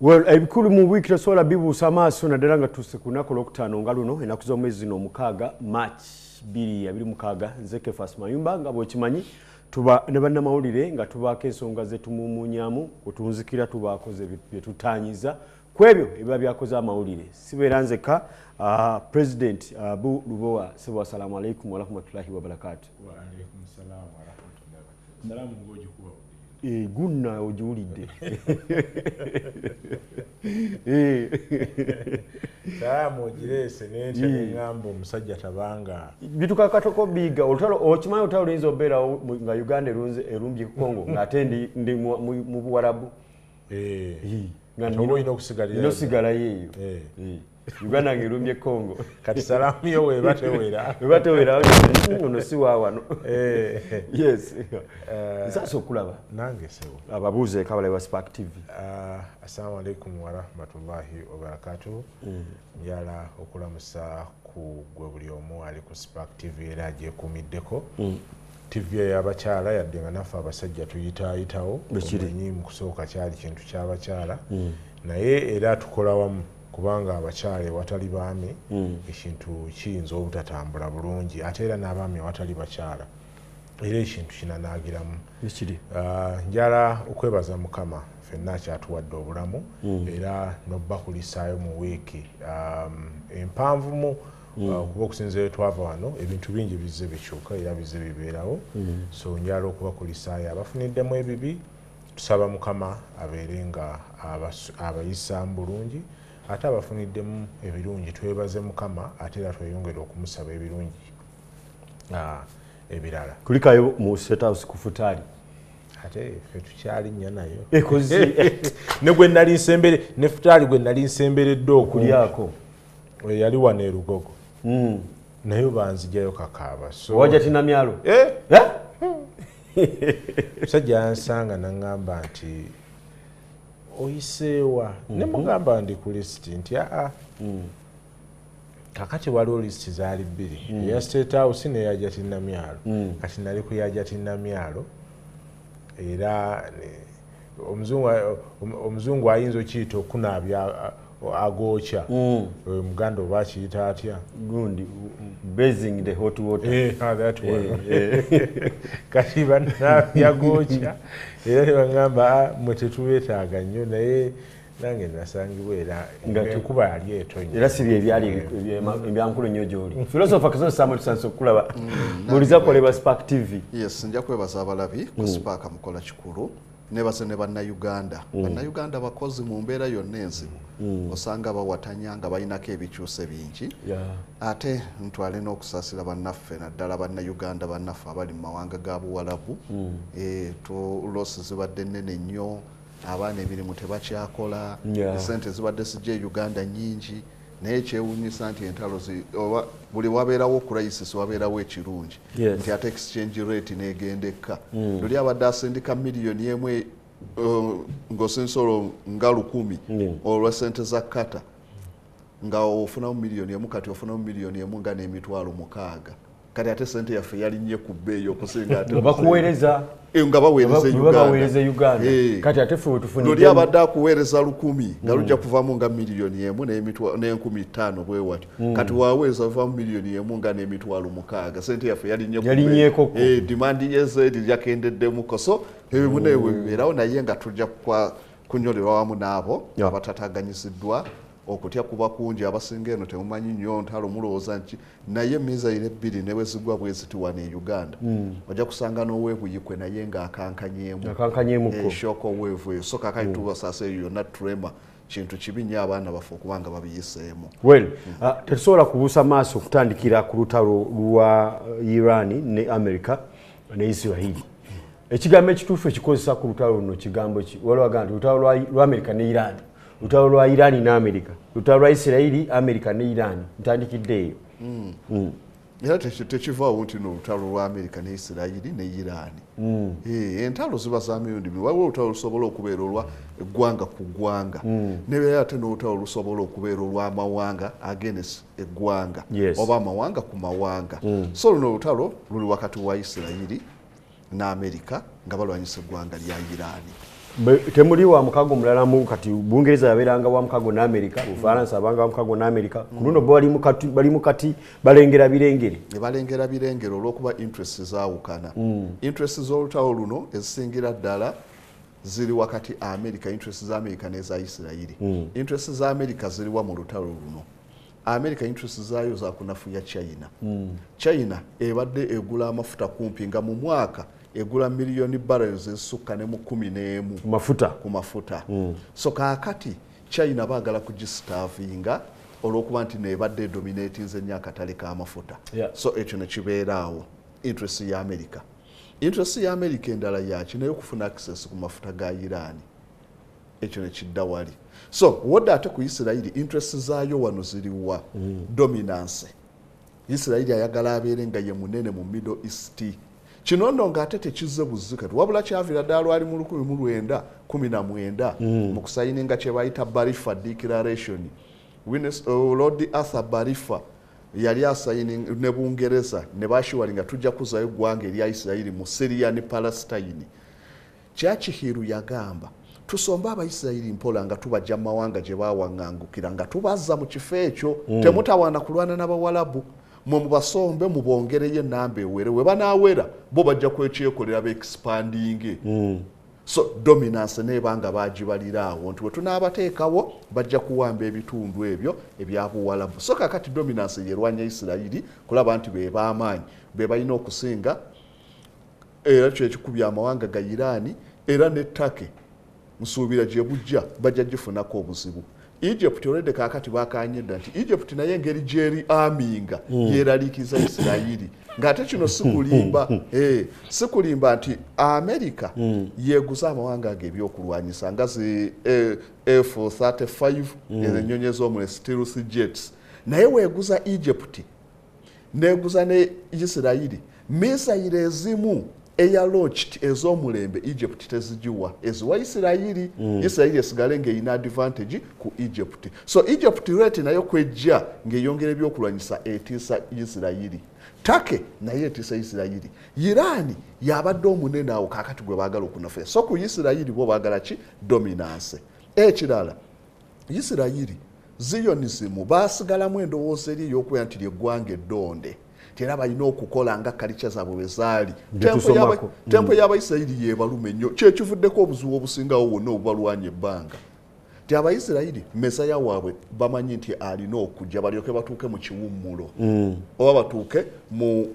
Well, ebikulu mu wiiki tosobola bibuusa maaso, naddala nga tuuse ku lunaku olwokutaano nga luno, ennaku z'omwezi zino 6 March 2026. Nze Kefas Mayumba. Nga bw'okimanyi, tuba ne bannamawulire nga tubaako ensonga ze tumumuunyamu, kutunzikira tubaako bye tutaanyiza ku ebyo ebiba byakoze amawulire. Sibeera nzekka. President Abu Lubowa Sebo, assalamu alaikum warahmatullahi wabarakatu. Waalaikum salaam warahmatullahi wabarakatuh. Salaamu ng'ogikuba. Gunna ogiwulidde. Salaamu ogireese nentya, neŋŋamba omusajja tabanga. Bitukakatoko biiga olutalo. Okimanyi olutalo luyinza obeerawo nga Uganda erumbye Congo, ng'ate ndi mu Buwarabu. Nga oba olina okusigalira. Nina osigalayo eyo. Uganda ng'erumbye Congo. Kati salaamu yo weeba tewera. Weba tewera, ono si wa wano. Yes, nsaasa okulaba. Nange sebo. Ababuuzeeko abalabi ba Spark TV. Assalamu alaikum warahmatullahi wabarakatuh. Njala okulamusa ku gwe buli omu ali ku Spark TV era agyekuumiddeko, TV ey'abakyala, yadde nga naffe abasajja tuyitaayitawo. Bwe kiri. Omanyi mu kusooka kyali kintu ky'abakyala, naye era tukola wamu kubanga abakyala ewatali baami ekintu kiyinza obutatambula bulungi, ate era n'abaami ewatali bakyala era ekintu kinanaagiramu. Ekiri. Njala okwebaza Mukama ffenna akyatuwadde obulamu era n'obbakulisaayo mu wiiki empanvumu, kuba okusinziira twava wano ebintu bingi bizze bikyuka era bizze bibeerawo. So njala okubakulisaayo abafuniddemu ebibi, tusaba Mukama abeere nga abayisaamu bulungi, ate abafuniddemu ebirungi twebaze Mukama, ate era tweyongere okumusaba ebirungi ebirala. Kulikayo mu State House ku futaali. Ate ffe tukyalinnya nayo. Ekozi. Ne gwe nali nsembere ne futaali gwe nali nsemberedde okulya Okulyako. Yali wano e Lugogo, naye banzijayo kakaaba, so Wajja tinamyalo. Eh, Eh? Musajja yansanga naŋŋamba nti oyiseewa, ne mugamba ndi ku lisiti, nti aa, kakati waliwo lisiti zaali bbiri, eya State House neya Jatinamyalo. Kati nali ku ya Jatinamyalo era omuzungu ayinza okiyita okunaabya agookya. Oyo muganda oba akiyita atya? Gundi, bathing the hot water. Eh, ah, that one. Kati banaabya gookya era ne baŋŋamba, "Ah, mwe tetubeetaaga nnyo," naye nange nasangibwa era Nga enkuba yali etonya. Era si bye byali ebyankulu nnyo gy'oli. Philosopher Kasozi Samuel, tusanise okulaba buliza koleba Spark TV. Yes, nja kwebaza abalabi ku Spark, mukola kikulu. Nebaze ne Bannayuganda. Bannayuganda bakozi mu mbeera yonna enzibu, osanga bawatanya nga balinako ebikyuse bingi. Ate ntwale n'okusaasira bannaffe, naddala Bannayuganda bannaffe abali mu mawanga ga Buwalabu. Loss zibadde nnene nnyo, abaana emirimu tebakyakola, esente zibadde zijja e Uganda nnyingi, naye kyewuunyisa nti entalo oba buli wabeerawo crisis wabeerawo ekirungi, nti ate exchange rate n'egenda ekka. Luli abadde asindika miliyoni 1 ng'osinsa olwo nga 1,000 olwa sente za kata nga ofunamu miliyoni 1, kati ofunamu miliyoni 1 nga n'emitwalo 6. Kati ate sente yaffe yalinnye ku bbeeyi okusinga ate Nga bakuweereza. Nga baweereza e Nga baweereza Uganda. Uganda. Kati ate ffe Luli wetufunidde abadde akuweereza 1,000 nga lujja kuvamu nga miliyoni 1 n'enkumi 5 bwe watyo, kati waweereza vaamu miliyoni 1 nga n'emitwalo 6. Sente yaffe yalinnye ku bbeeyi. Yalinnyeeko ko. Demand y'ezeeri yakendeddemukko, so ebimu naye bwe bibeerawo, naye nga tujja kunyolerwa wamu n'abo abatataganyiziddwa. Okutya kuba kungi, abasinga eno temumanyi nnyo ntalo, mulowooza nti, naye missile ebbiri ne bwe zigwa bwe ziti wano e Uganda, ojja kusanga n'oweebuyikwe naye ng'akankanyeemu. Akankanyeemuko. Shock wave eyo. So kakati tubasaasa eyo yonna trema, kintu kibi nnyo abaana baffe okuba nga babiyiseemu. Well, tetusobola kubuusa maaso okutandikira ku lutalo lwa Iran ne America ne Israeli. Ekigambo ekituufu ekikozesa ku lutalo luno kigambo ki? Waliwo agamba nti lutalo lwa America ne Iran, lutalo lwa Iran ne America, lutalo lwa Israeli, America ne Iran. Ntandikidde eyo. Era tekivaawo nti no olutalo lwa Amerika ne Isirayiri ne Iraani. Entalo ziba za mirundi mingi. Waliwo olutalo lusobola okubeera olwa eggwanga ku ggwanga, nebeera ate n'olutalo lusobola okubeera olw'amawanga against eggwanga, oba amawanga ku mawanga. So luno olutalo luli wakati wa Isirayiri ne Amerika nga balwanyisa eggwanga lya Iraani. Temuli wa mukago mulala mu kati Bungereza yabeeranga wa mukago na Amerika, Bufaransa abanga wa mukago na Amerika. Ku luno bo bali mu kati balengera birengere. Ne balengera birengere olw'okuba interests zaawukana. Interests z'olutalo luno ezisingira ddala ziri wakati America, interests za America n'eza Isirayiri. Interests za America ziriwa mu lutalo luno? America interests zaayo za kunafuya China. China ebadde egula amafuta kumpi nga mu mwaka egula miliyoni barrels ezisukka ne mu 11 mafuta ku mafuta. So kaakati China baagala kugistarvinga olw'okuba nti nebadde edominatinze nnyo akatale k'amafuta. So ekyo ne kibeera awo interest ya America. Interest ya America endala yaki? Naye okufuna access ku mafuta ga Iran, ekyo ne kidda wali. So wodda ate ku Isirayiri, interest zaayo wano ziriwa? Dominance. Isirayiri ayagala abeere nga ye munene mu Middle East. Kino nno ng'ate tekizze buzzi kati, wabula kyaviira ddala lwali mu 1919 mu kusayininga kye bayita Balfour Declaration. Lord Arthur Balfour yali asayini ne Bungereza ne bashiwali nga tujja kuzayo eggwanga erya Isirayiri mu Syria ne Palestine. Churchill yagamba tusombe Abayisirayiri mpola nga tubajja mu mawanga gye bawaŋŋangukira nga tubazza mu kifo ekyo. Temutawaana kulwana n'Abawalabu, mwe mubasombe mubongereyo enamba ewere, we banaawera bo bajja kwekyekolera beexpandinge. So dominance neeba nga bagibalira awo nti we tunaabateekawo bajja kuwamba ebitundu ebyo ebya Buwalabu. So kakati dominance yerwanya Isirayiri kulaba nti be b'amaanyi, be balina okusinga, era kyekikubya amawanga ga Irani era ne Turkey nsuubira gye bujja bajja gifunako obuzibu. Egypt already kaakati bakanye dda nti Egypt naye engeri gyeri aminga yeraliikiriza Isirayiri, ng'ate kino sikulimba, sikulimba nti America yeeguza amawanga ago ebyokulwanyisa nga zi F-35, ezo ennyonyi ez'omuliro, stealth jets. Naye weeguza Egypt neeguza ne Isirayiri misayiro ezimu air launched ez'omulembe, Egypt tezigiwa, eziwa Isirayiri. Isirayiri esigale ng'erina advantage ku Egypt. So Egypt rate nayo kwejja ng'eyongera ebyokulwanyisa etiisa Isirayiri. Turkey naye etiisa Isirayiri. Irani yabadde omunene awo, kaakati gwe baagala okunafuya. So ku Isirayiri bo baagala ki? Dominance. Ekirala, Isirayiri Zionism baasigalamu endowooza eri ey'okubeera nti lyeggwanga eddonde, era balina okukola nga kalica zaabwe bwe zaali. Temple y'Abayisirayiri yeebaluma ennyo, kyekivuddeko obuzibu obusingawo wonna obubalwanya ebbanga. Ti Abayisirayiri mesaya waabwe bamanyi nti alina okujja balyoke batuuke mu kiwummulo, oba batuuke mu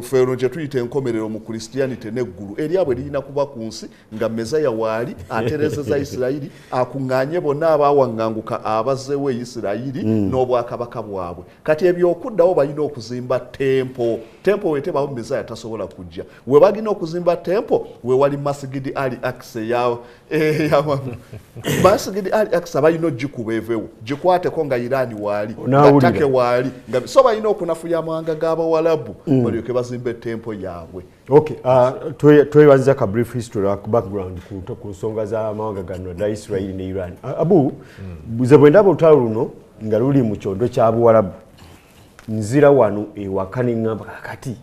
feero gye tuyita enkomerero mu Christianity n'eggulu eryabwe lirina kuba ku nsi nga mesaya waali aterezeza Isirayiri, akuŋŋaanye bonna abaawaŋŋanguka abazzeewo e Isirayiri n'obwakabaka bwabwe. Kati ebyokuddawo balina okuzimba temple. Temple wetebaawo mesaya tasobola kujja. We balina okuzimba temple we wali Masjid Ali Aqsa ya Masjid Ali Aqsa balina ogikuba eveewo, gikwateko nga Irani waali, nga Turkey waali, nga so balina okunafuya amawanga g'Abawalabu balyoke bazimbe temple yaabwe. Okay, twebaziza ka brief history background ku nsonga z'amawanga gano dda Israel ne Iran. Abu, buze bwe ndaba olutalo luno nga luli mu kyondo kya Buwalabu, nzira wano ewaka ne ŋŋamba kakati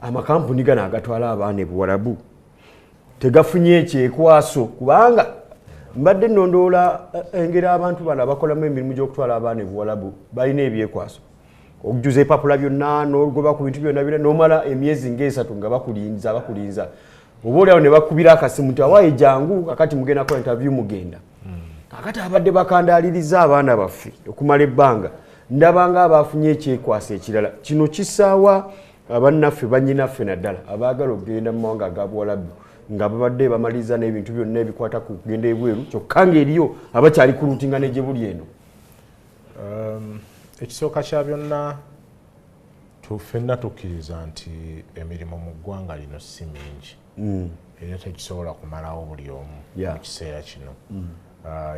amakampuni gano agatwala abaana e Buwalabu tegafunye ekyekwaso, kubanga mbadde nnondoola engeri abantu bano abakolamu emirimu gy'okutwala abaana e Buwalabu balina ebyekwaso, okujjuza epapula byonna n'ogoba ku bintu byonna byonna n'omala emyezi ng'esatu nga bakulinza oba oliawo ne bakubira akasimu nti awaaye jangu kakati mugenda kola interview mugenda. Kakati abadde bakandaaliriza abaana baffe okumala ebbanga, ndaba nga abafunye ekyekwasa ekirala. Kino kisaawa abannaffe bannyinaffe naddala abaagala okugenda mu mawanga aga Buwalabu nga babadde bamaliriza n'ebintu byonna ebikwata ku kugenda ebweru, kyokka ng'eriyo abakyali ku lutinga ne gye buli eno. Ekisooka kya byonna, ffenna tukkiriza nti emirimu mu ggwanga lino si mingi, era tekisobola kumalawo buli omu mu kiseera kino.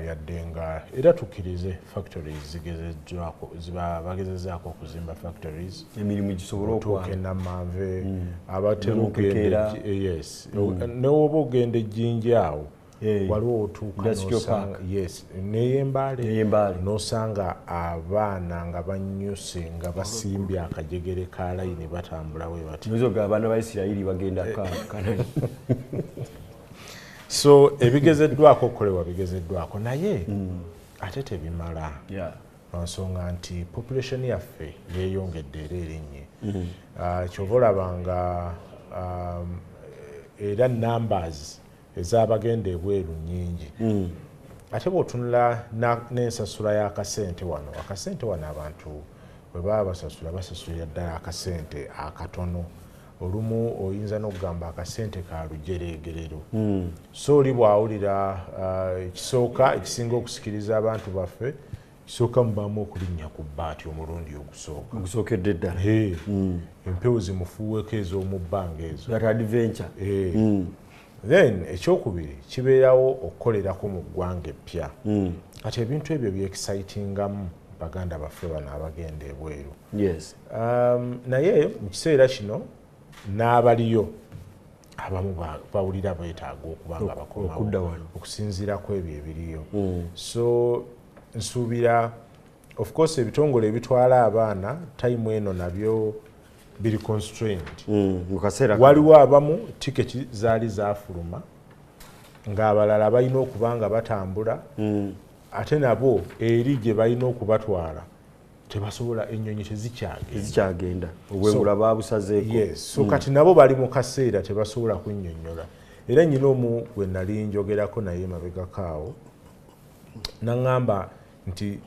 Yadde nga era tukkirize factories zigezeddwako, bagezezzaako okuzimba factories, emirimu gisobole okutuuka enammanve, abatera okugenda, yes, ne woba ogenda ejjinja awo waliwo otuuka, yes, neyembaale n'osanga abaana nga banyuse nga basimbye akajegere ka layini batambula bwe bati. Abaana ba Isirayiri bagenda Kanani. So ebigezeddwako okukolebwa bigezeddwako, naye ate tebimala. Lwansonga nti population yaffe yeeyongedde era erinnye. Kyova olaba nga era numbers ez'abagenda ebweru nnyingi. Ate bw'otunula n'ensasula y'akasente wano, akasente wano abantu bwe baba basasula, basasulira ddala akasente akatono. Olumu oyinza n'okugamba akasente ka lujereegerero. So oli bw'awulira ekisooka ekisinga okusikiriza abantu baffe, kisooka mubaamu okulinnya ku bbaati omulundi ogusooka. Ogusookedde ddala. Empewo zimufuuweko ez'omu bbanga ezo. That adventure. Then ekyokubiri kibeerawo okukolerako mu ggwanga eppya. Kati ebintu ebyo byexcitingamu baganda baffe bano abagenda ebweru. Naye mu kiseera kino n'abaliyo abamu bawulira beetaaga okuba nga bakomawo okusinziira ku ebyo ebiriyo. So nsuubira, of course, ebitongole ebitwala abaana time eno nabyo biri constrained. Waliwo abamu tiketi zaali zaafuluma, ng'abalala balina okuba nga batambula, ate nabo eri gye balina okubatwala tebasobola, ennyonyi tezikyagenda, obwengula babusazeeko. Yes, so kati nabo bali mu kaseera tebasobola kunnyonnyola. Era nnyina omu gwe nali njogerako naye mabegako awo naŋŋamba nti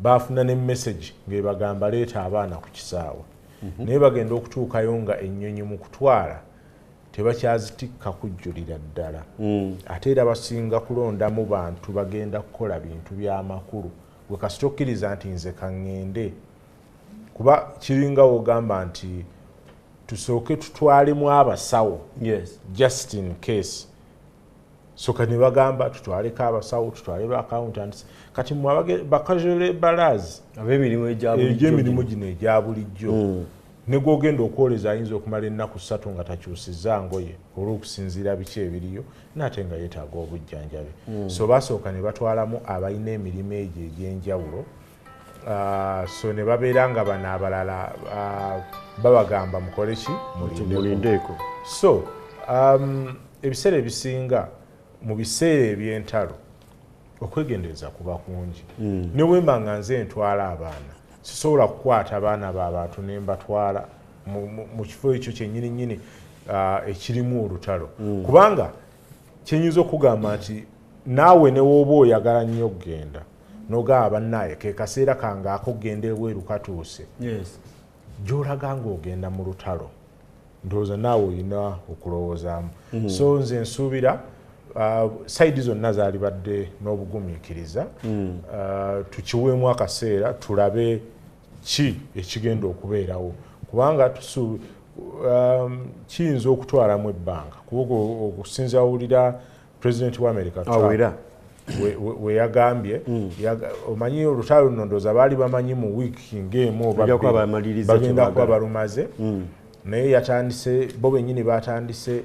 baafuna ne message ng'ebagamba leeta abaana ku kisaawe, naye bagenda okutuukayo nga ennyonyi mu kutwala tebakyazitikka kujjulira ddala. Ate era basinga kulondamu bantu bagenda kukola bintu by'amakulu. Gwe kasita okkiriza nti nze kaŋŋende, kuba kiringa wogamba nti tusooke tutwalemu abasawo just in case. So kati ne bagamba tutwaleko abasawo, tutwale ba accountants. Kati mwe ba casual labourers ab'emirimu egy'emirimu gino egya bulijjo, ne gw'ogenda okwoleza ayinza okumala ennaku 3 nga takyusizza ngoye olw'okusinziira biki ebiriyo, n'ate nga yeetaaga obujjanjabi. So basooka ne batwalamu abalina emirimu egyo egy'enjawulo. So ne babeera nga bano abalala babagamba mukole ki, mulindeeko. So ebiseera ebisinga mu biseera eby'entalo okwegendereza kuba kungi. Ne bwe mba nga nze ntwala abaana, sisobola kukwata abaana b'abantu ne mbatwala mu kifo ekyo kyennyini nnyini ekirimu olutalo. Kubanga kyenyinza okugamba nti naawe ne w'oba oyagala nnyo okugenda, n'ogamba bannaaye ke kaseera kange ak'okugenda ebweru katuuse, gy'olaga ng'ogenda mu lutalo, ndowooza naawe olina okulowoozaamu. So nze nsuubira side zonna zaalibadde n'obugumiikiriza, tukiweemu akaseera tulabe ki ekigenda okubeerawo, kubanga kiyinza okutwalamu ebbanga, kuba okusinziira wulira pulezidenti wa America we yagambye, omanyi olutalo luno ndowooza baali bamanyi mu wiiki ng'emu oba bagenda kuba balumaze, naye yatandise, bo bennyini batandise,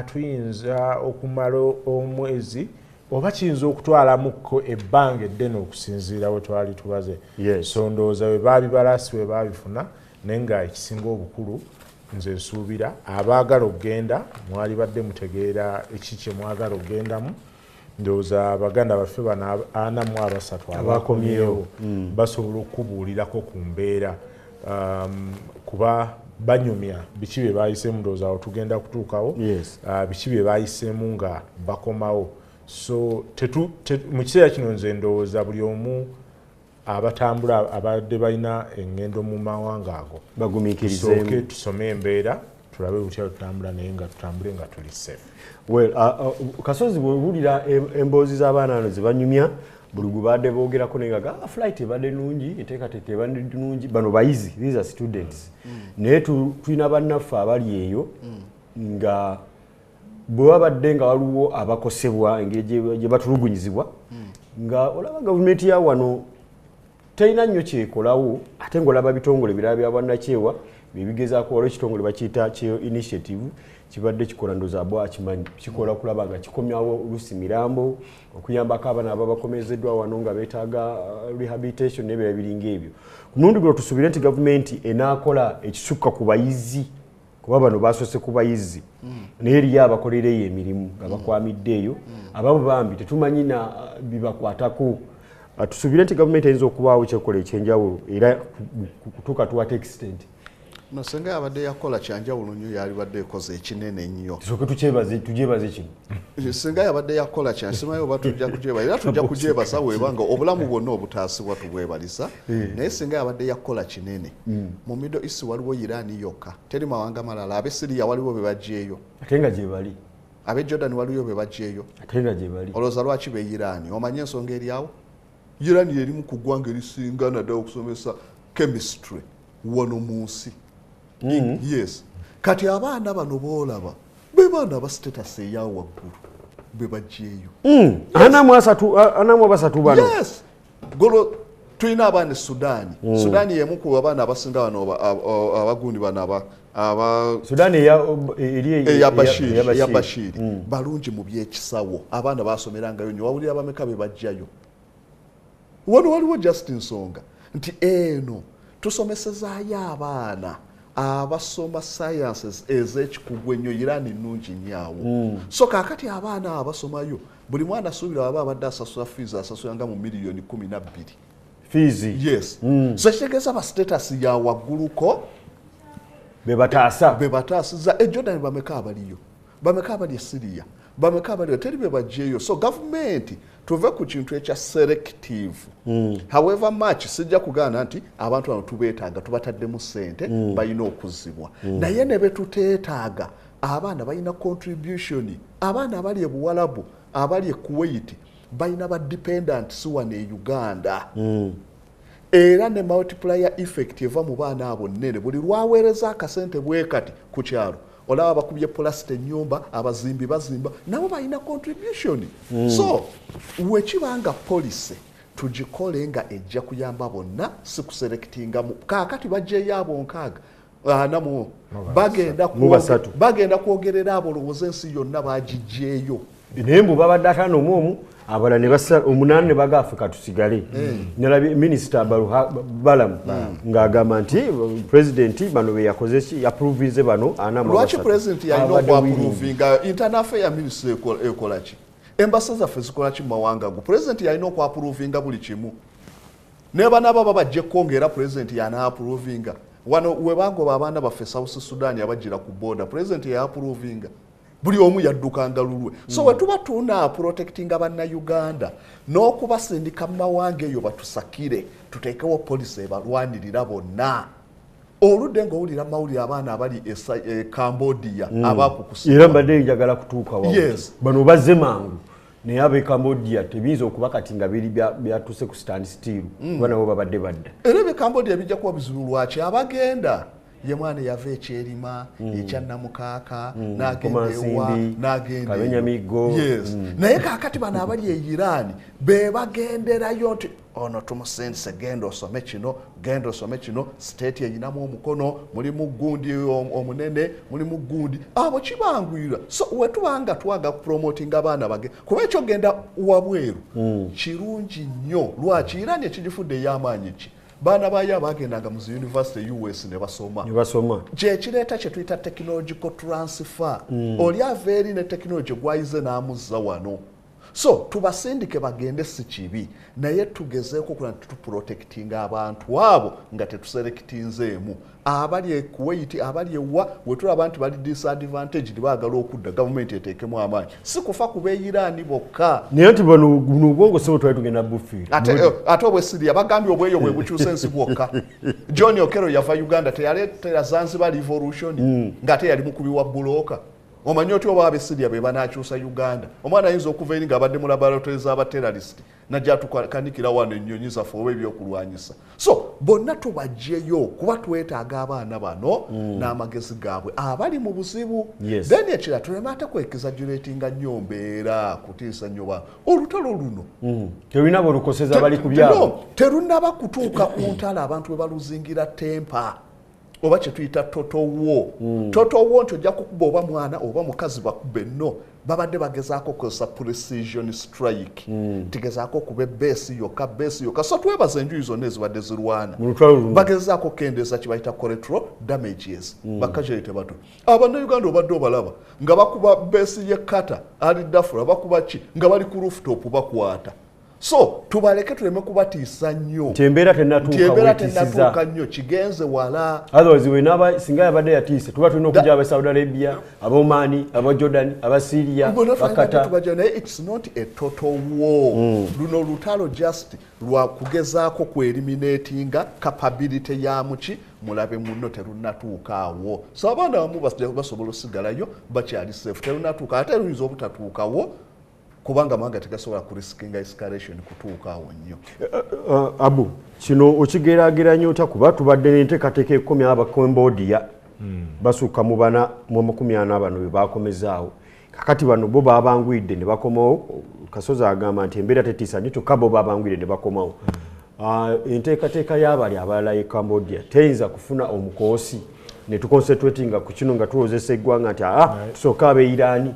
tuyinza okumala omwezi oba kiyinza okutwalamukko ebbanga eddene okusinziira we twali tubaze. So ndowooza we baabibala si we baabifuna, naye nga ekisinga obukulu nze nsuubira abaagala okugenda mwali badde mutegeera eki kye mwagala okugendamu. Ndowooza baganda baffe bano 43 abakomyewo basobola okubuulirako ku mbeera, kuba banyumya biki bye bayiseemu. Ndowooza awo tugenda kutuukawo, biki bye bayiseemu nga bakomawo. So mu kiseera kino nze ndowooza buli omu abatambula abadde balina eŋŋendo mu mawanga ago bagumiikirizeemu, tusome embeera tulabe butya tutambula, naye nga tutambule nga tuli safe. Well, Kasozi, bwewulira emboozi z'abaana bano ze banyumya, buli gwe badde boogerako naye nga flight ebadde nnungi, enteekateeka ebadde nnungi. Bano bayizi, these are students. Naye tulina bannaffe abali eyo nga bwe babadde nga waliwo abakosebwa engeri gye batulugunyizibwa, nga olaba gavumenti ya wano terina nnyo kyekolawo, ate ng'olaba bitongole birala bya bwannakyewa byebigezaako. Waliwo ekitongole bakiyita Kyeyo Initiative, kibadde kikola, ndowooza abo akimanyi, kikola kulaba nga kikomyawo olusi mirambo, okuyambako abaana ababakomezeddwa wano nga beetaaga rehabilitation n'ebirala biringa ebyo. Ku mulundi guno tusuubire nti gavumenti enaakola ekisukka ku bayizi. Kuba bano basoose ku bayizi naye eriyo abakolera eyo emirimu nga bakwamidde eyo, abamu bambi tetumanyi na bibakwatako. Tusuubire nti gavumenti eyinza okubaawo kyekola ekyenjawulo era kutuuka to what extent? No, senga yabadde yakola kyanjawulo nnyo, yalibadde ekoze ekinene ennyo. Tusooke tukyebaze, tugyebaze kino. Singa yabadde yakola kyansimayo oba tujja kugyeba, era tujja kugyebasa webanga obulamu bwonna obutaasibwa tubwebaliza. Naye singa yabadde yakola kinene, mu Middle East waliwo Iran yokka, teri mawanga malala. Ab'e Syria waliwo be baggyeyo, ate nga gye bali. Ab'e Jordan waliyo be baggyeyo, ate nga gye bali. Olowooza lwaki be Iran? Omanye ensonga eri awo? Iran erimu ku ggwanga erisinga naddala okusomesa chemistry wano mu nsi. Yes, kati abaana bano boolaba be baana aba status eya waggulu be baggyeyo. 43 bano. Yes, golo tulina abaana e Sudaani. Sudaani yemu ku abaana abasinga bano abagundi bano aba Sudan eri eya Bashir, eya Bashir. Balungi mu byekisawo, abaana basomerangayo nnyo. Wawulira bameka be bajjayo wano? Waliwo just nsonga nti eno tusomesezaayo abaana abasoma sciences ez'ekikugu ennyo. Iran nnungi nnyo awo. So kaakati abaana abo abasomayo, buli mwana asuubira waba abadde asasula fees, asasula nga mu miliyoni 12. Fiizi? Yes. So kitegeeza ba status ya wagguluko be bataasa. Be bataasiza. E Jordan bameka abaliyo? Bameka abali e Syria? Bameka abaliyo? Teri be baggyeyo. So gavumenti, tuve ku kintu ekya selective. However much sijja kugaana nti abantu bano tubeetaaga, tubataddemu ssente, balina okuzzibwa, naye ne betuteetaaga abaana balina contribution. Abaana abali e Buwalabu, abali e Kuwait, balina ba dependents wano e Uganda, era ne multiplier effect eva mu baana abo nnene. Buli lwaweereza akasente bwe kati ku kyalo, olaba bakubye pulasita ennyumba, abazimbi bazimba, nabo balina contribution. So wekiba nga policy tugikole nga ejja kuyamba bonna, si kuselectingamu. Kaakati bajjeyo abo 64 bagenda Mu basatu. Bagenda kwogerera abo, olowooza ensi yonna bagigyeyo. Naye mbu babadde 51, abalala ne basa omunaana ne baga Afrika tusigale. Nalabye minisita Balamu ng'agamba nti pulezidenti bano be yakoze ki, yaprovinze bano ana mu Lwaki basatu. pulezidenti yalina Abadde willing. okuapprovinga? Internal affair ministry ekola ki? Embassy zaffe zikola ki mu mawanga go? Pulezidenti yalina okuapprovinga buli kimu? Ne banaaba babajjeko ngaera pulezidenti yanaaprovinga. Wano we bagoba abaana baffe South Sudan abajjira ku border, pulezidenti yaapprovinga? Buli omu yaddukanga lulwe. So we tuba tuna protectinga bannayuganda n'okubasindika mu mawanga eyo batusakire, tuteekewo policy ebalwanirira bonna. Oludde ng'owulira mawulire abaana abali e Cambodia abakukusibwa. Era mbadde njagala kutuuka wawo. Bano bazze mangu, naye ab'e Cambodia tebiyinza okuba kati nga biri byatuuse ku stand still, kuba nabo babadde badda. Era ebye Cambodia bijja kuba bizibu. Lwaki abagenda ye mwana yava ekyerima ekyannamukaaka n'agenda ewa Komansimbi, n'agenda eyo. Kabenyamiggo. Yes. Naye kaakati bano abali e Iran be bagenderayo nti ono tumusindise, genda osome kino, genda osome kino. State eyinamu omukono, mulimu gundi omunene, mulimu gundi, abo kibanguyira. So wetubanga twaga promoting abaana bage, kuba ekyo genda wabweru kirungi nnyo. Lwaki Iran ekigifudde ey'amaanyi? Ki baana baayo abagendanga mu zi university US ne basoma. Ne basoma. Kyekireeta kye tuyita technological transfer. Oli ava eri ne technology gwayize n'amuzza wano. So tubasindike bagende, si kibi, naye tugezeeko okula nti tuprotectinga abantu abo nga tetuselectinzeemu. Abali e Kuwait, abali ewa wetulaba nti bali disadvantage, baagala okudda, gavumenti eteekemu amaanyi, si kufa ku beiraani bokka. Naye nti bano buno obwongo sebo twali tugenda bufiira. Ate obwesiria bagambye obweyo bwe bukyusa ensi bwokka. John Okello yava Uganda, teyaleetera Zanzibar revolution ng'ate yali mukubi wa bulooka? Omanyi otya oba abesiria be banakyusa Uganda? Omwana ayinza okuva eri ng'abadde mu laboratory z'abaterrorist, najja atukanikira wano ennyonyi zaffe oba ebyokulwanyisa. So bonna tubajjeyo kuba twetaaga abaana bano n'amagezi gaabwe abali mu buzibu. Then ekira, tuleme ate kwexaggeratinga nnyo mbeera, kutiisa nnyo ba olutalo luno. Terulina bwolukoseza bali ku byalo. No, terunnaba kutuuka ku ntalo abantu we baluzingira temper. Oba kyetuyita total war. Total war nti ojja kukuba oba mwana oba mukazi bakube. No, babadde bagezaako okukozesa precision strike, tigezaako okuba ebeesi yokka, beesi yokka. So twebaza enjuyi zonna ezibadde zirwana. Mu lutalo luno. Bagezaako okukendeeza kibayita collateral damages, ba casualty bato. Abannayuganda obadde obalaba nga bakuba beesi y'e Qatar, Al Dhafra, bakuba ki nga bali ku rooftop bakwata. So tubaleke, tuleme kubatiisa nnyo. Nti embeera Nti tennatuuka embeera weetiisiza. Tennatuuka nnyo, kigenze wala. Otherwise wenaba singa yabadde yatiise, tuba tulina okujja aba Saudi Arabia, aba Oman, aba Jordan, aba Syria, Bonna twalina ba Qatar. Tubajja, naye it's not a total war. Luno lutalo just lwa kugezaako kueliminatinga capability ya muki mulabe muno. Terunnatuuka awo. So abaana abamu basobola osigalayo, bakyali safe. Terunnatuuka, ate luyinza obutatuukawo kubanga amawanga tegasobola kuriskinga escalation kutuuka awo nnyo. Abu, kino okigeraageranya otya? Kuba tubadde n'enteekateeka ekomya Abacambodia basukka mu 440, bano be bakomezaawo. Kakati bano bo babanguyidde ne bakomawo. Kasozi agamba nti embeera tetiisa nnyo, kyokka bo babanguyidde ne bakomawo. Enteekateeka y'abali abalala e Cambodia teyinza kufuna omukoosi ne tuconcentratinga ku kino nga tulowozesa eggwanga nti aa, tusooke ab'e Iraani?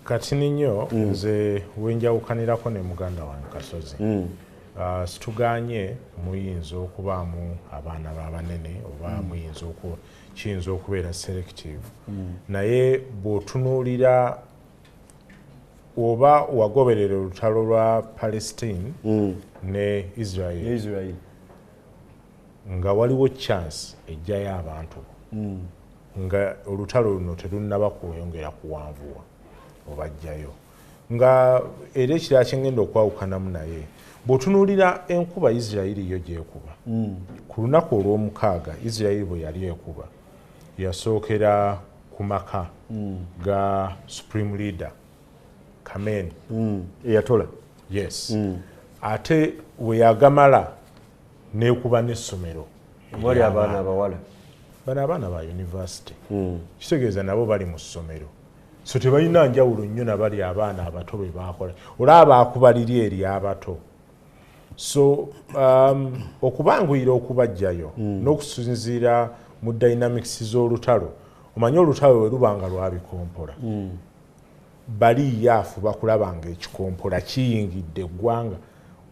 Katini nnyo, nze wenjawukanirako ne muganda wange Kasozi. Situganye muyinza okubaamu abaana babanene oba muyinza kiyinza okubeera selective, naye bw'otunuulira oba wagoberera olutalo lwa Palestine ne Israel, Israel, nga waliwo chance ejjayo abantu nga olutalo luno terunnaba kweyongera kuwanvuwa, obajjayo. Nga era ekirala kyengenda okwawukanamu naye, bw'otunuulira enkuba Isirayiri yo gyekuba ku lunaku olw'omukaaga, Isirayiri bwe yali ekuba yasookera ku maka ga supreme leader Khamenei. Eyatola. Yes, ate we yagamala nekuba n'essomero. Wali abaana abawala. Bano abaana ba university, kitegeeza nabo bali mu ssomero, so tebalina njawulo nnyo nabali abaana abato be bakola. Olaba bakuba liri eri abato. So okubanguyira okubajjayo n'okusinziira mu dynamics z'olutalo, omanye olutalo we luba nga lwabikompola, bali yaafuba kulaba nga ekikompola kiyingidde eggwanga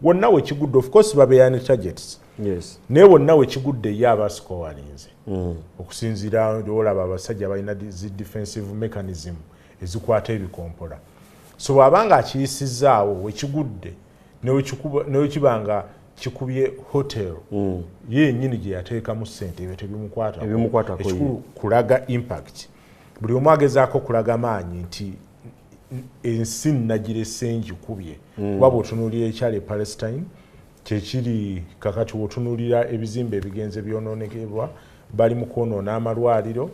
wonna wekigudde. Of course babeera ne targets, naye wonna wekigudde ye aba scorinze. Okusinziira olaba abasajja balina zi defensive mechanism ezikwata ebikompola. So bw'aba nga akiyisizaawo wekigudde, newekiba nga kikubye hotel ye yennyini gye yateekamu ssente, ebyo tebimukwatako. Tebimukwatako, ye. Ekikulu kulaga impact. Buli omu agezaako kulaga maanyi nti ensi nagirese ngikubye. Kuba bw'otunuulira ekyali e Palestine kyekiri kakati, bw'otunuulira ebizimbe ebigenze byonoonekebwa, bali mu kwonoona amalwaliro.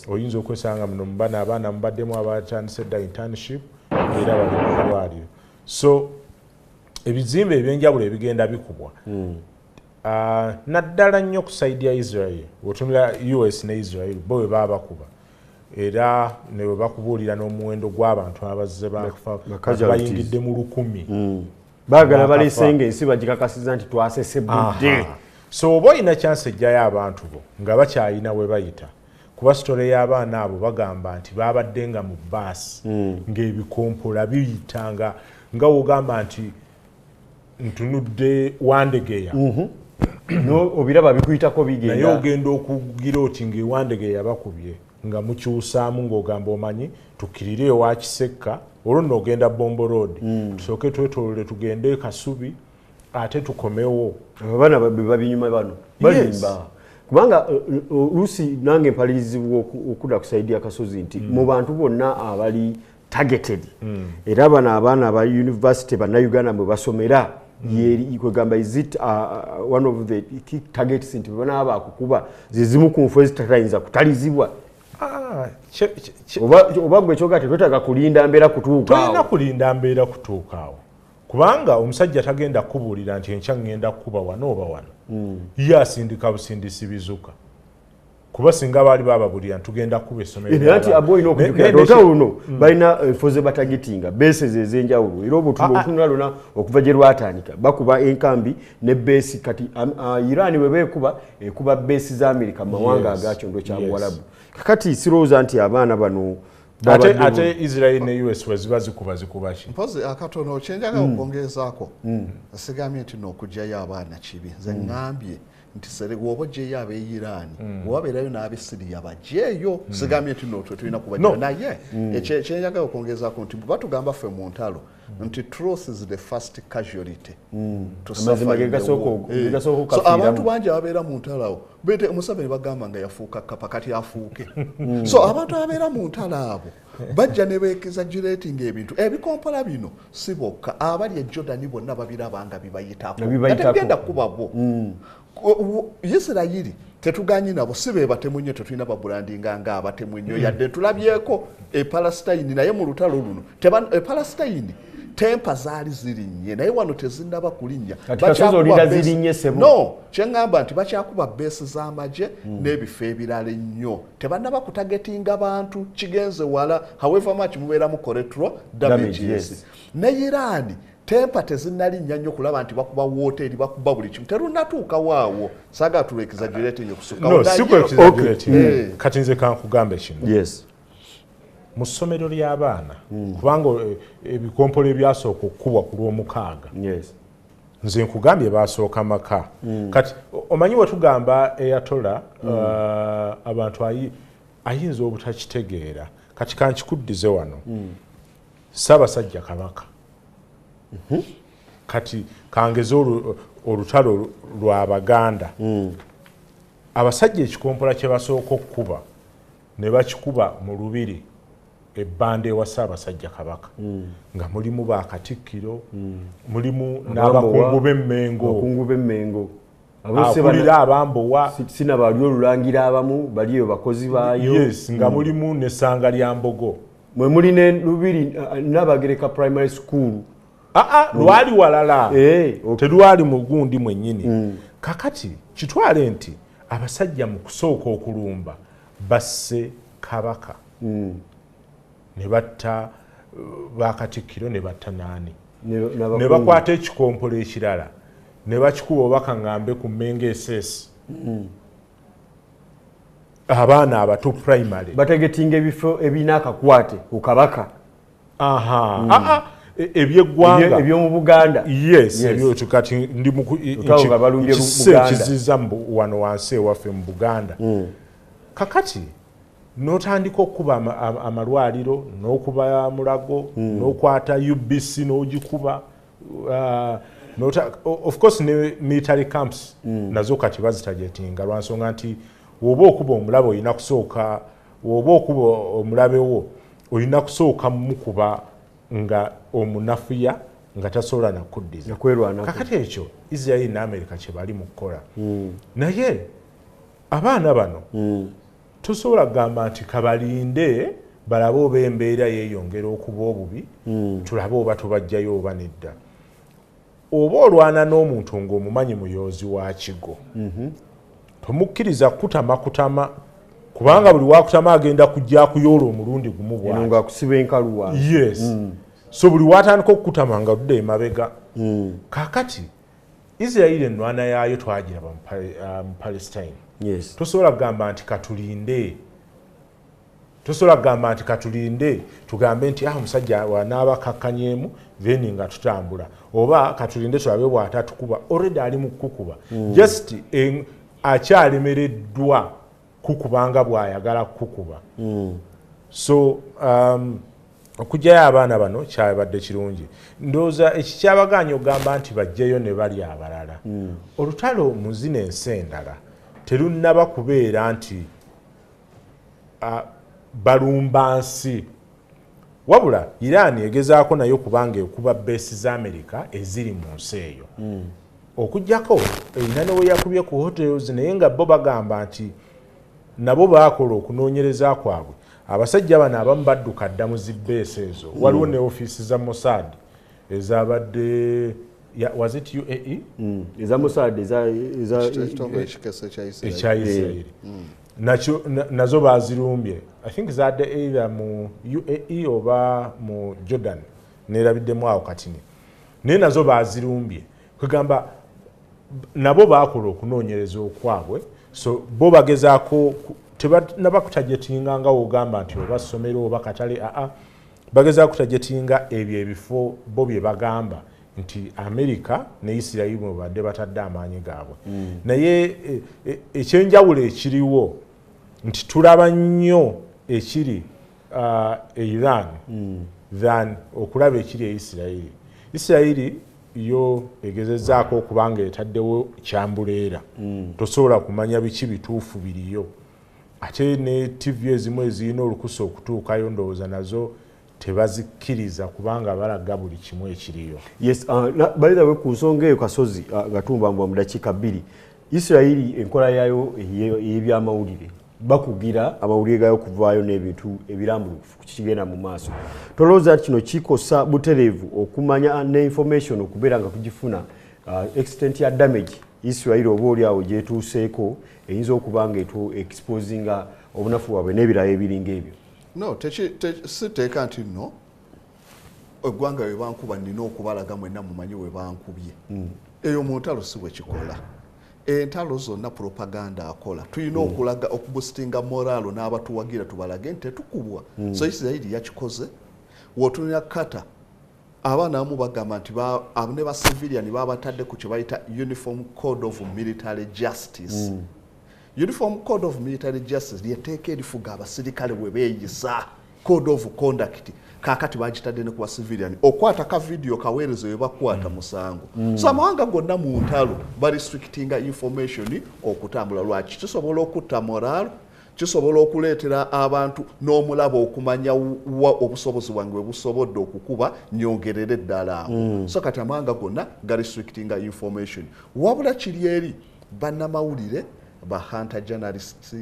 Oyinza okwesanga muno mubano abaana mubaddemu abatandise dda internship era bali mu malwaliro. So ebizimbe ebyenjawulo ebigenda bikubwa. Naddala nnyo ku side ya Israel, otunula US ne Israel bo bwe baba bakuba, era ne bwe bakubuulira n'omuwendo gw'abantu abazze bafa, Ba casualties. bayingidde mu 1000. Baagala Bakafa. balesenga ensi bagikakasiza nti twasesebudde. Aha. So oba olina chance ejjayo abantu bo nga bakyalina we bayita, kuba story y'abaana abo bagamba nti babadde nga mu baasi ng'ebikompola biyita nga wogamba nti ntunudde Wandegeya. No, obiraba bikuyitako Naye bigenda. ogenda okugira oti ng'ewandegeya bakubye, nga mukyusaamu ng'ogamba omanyi tukkirire ewa Kisekka, olwo nno ogenda Bombo Road, tusooke twetoolole tugende e Kasubi ate tukomewo. Abaana be babinyuma bano balimba, kubanga oluusi nange mpalirizibwa okudda ku side ya Kasozi nti mu bantu bonna abali targeted, era bano abaana aba university bannayuganda mwe basomera, kwegamba is it one of the key targets nti bwe banaaba bakukuba zezimu ku nfu ezitatayinza kutalizibwa? Ah, Oba gwe kyoga tetwetaaga kulinda mbeera kutuuka Tolina awo? kulinda mbeera kutuuka awo, kubanga omusajja tagenda kukubuulira nti enkya ŋŋenda kukuba wano oba wano. Ye asindika busindisi bizuka. Kuba singa baali bababulira tugenda kuba essomero. Anti abo olina okujjukira olutalo luno balina enfo ze batagitinga, bases ez'enjawulo, era obutunula luna okuva gye lwatandika bakuba enkambi ne base. Kati Iran bwe beekuba ekuba base za Amerika mu mawanga agakyondo kya Buwalabu. Kakati sirowooza nti abaana bano ate Israel ne US weziba zikuba zikuba ki? Mpozi akatono kyenjagala okwongezaako, sigambye nti n'okuggyayo abaana kibi, nze ŋŋambye nti woba oggyeyo ab'e Iran, wabeerayo n'ab'e Syria baggyeyo, sigambye nti no tulina kubajjayo. Naye kyenjagala okwongezaako nti batugamba ffe mu ntalo nti truth is the first casualty. Amazima ge gasooka. So abantu bangi ababeera mu ntalo awo, Museveni bagamba nga yafuuka kapa, kati afuuke. So abantu ababeera mu ntalo abo bajja ne beexaggerating ebintu. Ebikompola bino si bokka, abali e Jordan bonna babiraba nga bibayitako, tebigenda kuba bo. Isirayiri tetuganye nabo, si be batemu nnyo, tetulina babrandinga nga abatemu nnyo, yadde tulabyeko e Palestine, naye mu lutalo luno e Palestine tempa zaali zirinnye, naye wano tezinnaba kulinnya. No, kyeŋŋamba nti bakyakuba base z'amagye n'ebifo ebirala ennyo, tebannaba kutagetinga bantu, kigenze wala. However much mubeeramu collateral damages. Ne Iran tempa tezinnalinnya nnyo kulaba nti bakuba woteeri, bakuba buli kimu, terunnatuuka waawo. Saagala tulu exaggerating okusukka. No, si ku exaggerating. Kati nze kankugambe kino. Mu ssomero ly'abaana, kubanga ebikompolo ebyasooka okukubwa ku Lwomukaaga, nze nkugambye basooka maka. Kati omanyi we tugamba Ayatollah, abantu ayinza obutakitegeera. Kati kankikuddize wano. Ssaabasajja Kabaka, kati kangeze olutalo lw'Abaganda, abasajja ekikompola kye basooka okukuba ne bakikuba mu lubiri ebbanda ewa Ssaabasajja Kabaka, nga mulimu bakatikkiro, mulimu n'abakungu b'Emmengo, akulira abambowa, sinabali olulangira abamu baliyo bakozi baayo. Yes, nga mulimu n'essanga lya Mbogo, mwe muli ne lubiri Nabagereka Primary School. Lwali walala, terwali mugundi mwennyini. Kakati kitwale nti abasajja mu kusooka okulumba basse Kabaka, ne batta bakatikkiro, ne batta naani, ne bakwata ekikompolo ekirala ne bakikuba oba kaŋŋambe ku Mmengo SS, abaana abato primary. Bategetinga ebifo ebirina akakwate ku Kabaka. Ebyeggwanga ebyomu Buganda. Yes, ebyo kati ndi mukiziza wano wansi ewaffe mu Buganda. Kakati n'otandika okukuba amalwaliro, n'okuba Mulago, n'okwata UBC n'ogikuba, of course ne military camps nazo kati bazitagetinga, lwansonga nti woba okuba omulabe olina kusooka, woba okuba omulabe wo olina kusooka mukuba nga omunafuya, nga tasobola nakuddiza. Kakati ekyo Israel ne America kye bali mu kukola. Naye abaana bano tosobola kugamba nti kabalinde balabe oba embeera yeeyongera okuba obubi, tulabe oba tubajjayo oba nedda. Oba olwana n'omuntu ng'omumanyi muyoozi wa kigo, tomukkiriza kutama kutama, kubanga buli wakutama agenda kujja akuyoola omulundi gumu bw'ati. Nga akusiba enkalu wansi. Yes. So buli watandika okukutama nga ludda emabega. Kaakati Israel ennwana yaayo twagiraba mu Palestine. Tosobola kugamba nti katulinde, tosobola kugamba nti katulinde tugambe nti omusajja wanaaba kakkanyeemu then nga tutambula, oba katulinde tulabe bw'atatukuba. Already ali mu kukuba, just akyalemereddwa kukubanga bw'ayagala kukuba. So okugyayo abaana bano kyabadde kirungi. Ndowooza ekikyabagaanya ogamba nti bajjeyo ne bali abalala. Olutalo mu zino ensi endala terunnaba kubeera nti balumba nsi, wabula Iran egezaako nayo kubanga ekuba base za Amerika eziri mu nsi eyo. Okuggyako erina ne we yakubye ku hotels, naye nga bo bagamba nti nabo baakola okunoonyereza kwabwe. Abasajja bano abamu badduka dda mu zi base ezo. Waliwo ne ofiisi za Mossad ezabadde, was it UAE? Eza Mossad ekya Israel. Nazo bazirumbye. I think zadde either mu UAE oba mu Jordan, nerabiddemu awo katini, naye nazo bazirumbye. Kwegamba nabo bakola okunoonyereza okwabwe, so bo bagezaako, tebanaba kutargetinga nga wogamba nti oba ssomero oba katale, aa, bagezaako kutargetinga ebyo ebifo bo bye bagamba nti Amerika ne Isirayiri mwe badde batadde amaanyi gaabwe. Naye ekyenjawulo ekiriwo nti tulaba nnyo ekiri Iran than okulaba ekiri e Isirayiri. Isirayiri yo egezezaako okuba nga etaddewo kyambuleera, tosobola kumanya biki bituufu biriyo. Ate ne TV ezimu ezirina olukusa okutuukayo, ndowooza nazo tebazikkiriza kubanga balaga buli kimu ekiriyo. Yes, by the way, ku nsonga eyo, Kasozi, nga tumbambwa mu dakiika 2, Isirayiri enkola yaayo ey'ebyamawulire, bakugira amawulire gayo okuvaayo n'ebintu ebirambulukufu ku kigenda mu maaso. Tolowooza nti kino kikosa butereevu okumanya ne information okubeera nga tugifuna, extent ya damage Isirayiri oba oli awo gyetuuseeko eyinza okuba nga etu exposinga obunafu bwabwe n'ebirala ebiringa ebyo? No, si teeka nti nno eggwanga we bankuba nina okubalaga mwenna mumanyi we bankubye. Eyo mu ntalo si bwe kikola. Entalo zonna propaganda akola, tulina okulaga, okuboostinga morale n'abatuwagira, tubalage nti tetukubwa. So Isirayiri yakikoze. Wotunira kata abaana abamu bagamba nti ne ba civilian babatadde ku kye bayita Uniform Code of Military Justice. Uniform Code of Military Justice lyeteeka erifuga abasirikale bwe beeyisa, code of conduct. Kaakati bagitadde ne ku ba civilian, okwata ka video kaweereza we bakwata musango. So amawanga gonna mu ntalo barestrictinga information okutambula. Lwaki? Kisobola okutta morale, kisobola okuleetera abantu n'omulaba okumanya wa obusobozi bwange bwe busobodde okukuba, nyongerere eddala awo. So kati amawanga gonna garestrictinga information. Wabula kiri eri bannamawulire, ba hunter journalists,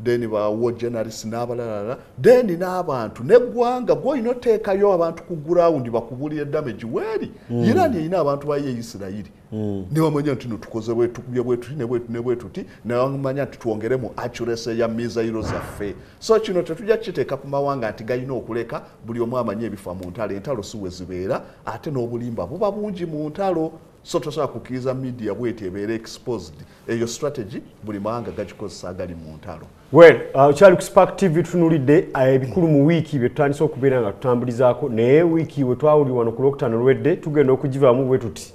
then ba war journalists n'abalalala, then n'abantu neggwanga gwolina oteekayo abantu ku ground bakubulira damage weeri. Iran erina abantu bayo e Isirayiri, ne bamanya nti no tukoze bwe tukubye bwe tuti ne bwe tuti ne bwe tuti, ne bamanya nti twongeremu accuracy ya missile zaffe. So kino tetujja kukiteeka ku mawanga nti galina okuleka buli omu amanye ebifa mu ntalo. Entalo si we zibeera, ate n'obulimba buba bungi mu ntalo, so tosobola kukkiriza media bweti ebeera exposed. Eyo strategy buli mawanga gagikozesa agali mu ntalo. Well, kyali ku Spark TV, tutunulidde ebikulu mu wiiki bye tutandise okubeera nga tutambulizaako. Naye wiiki we twawuli wano ku Lwokutaano lwedde, tugenda okugivaamu bwe tuti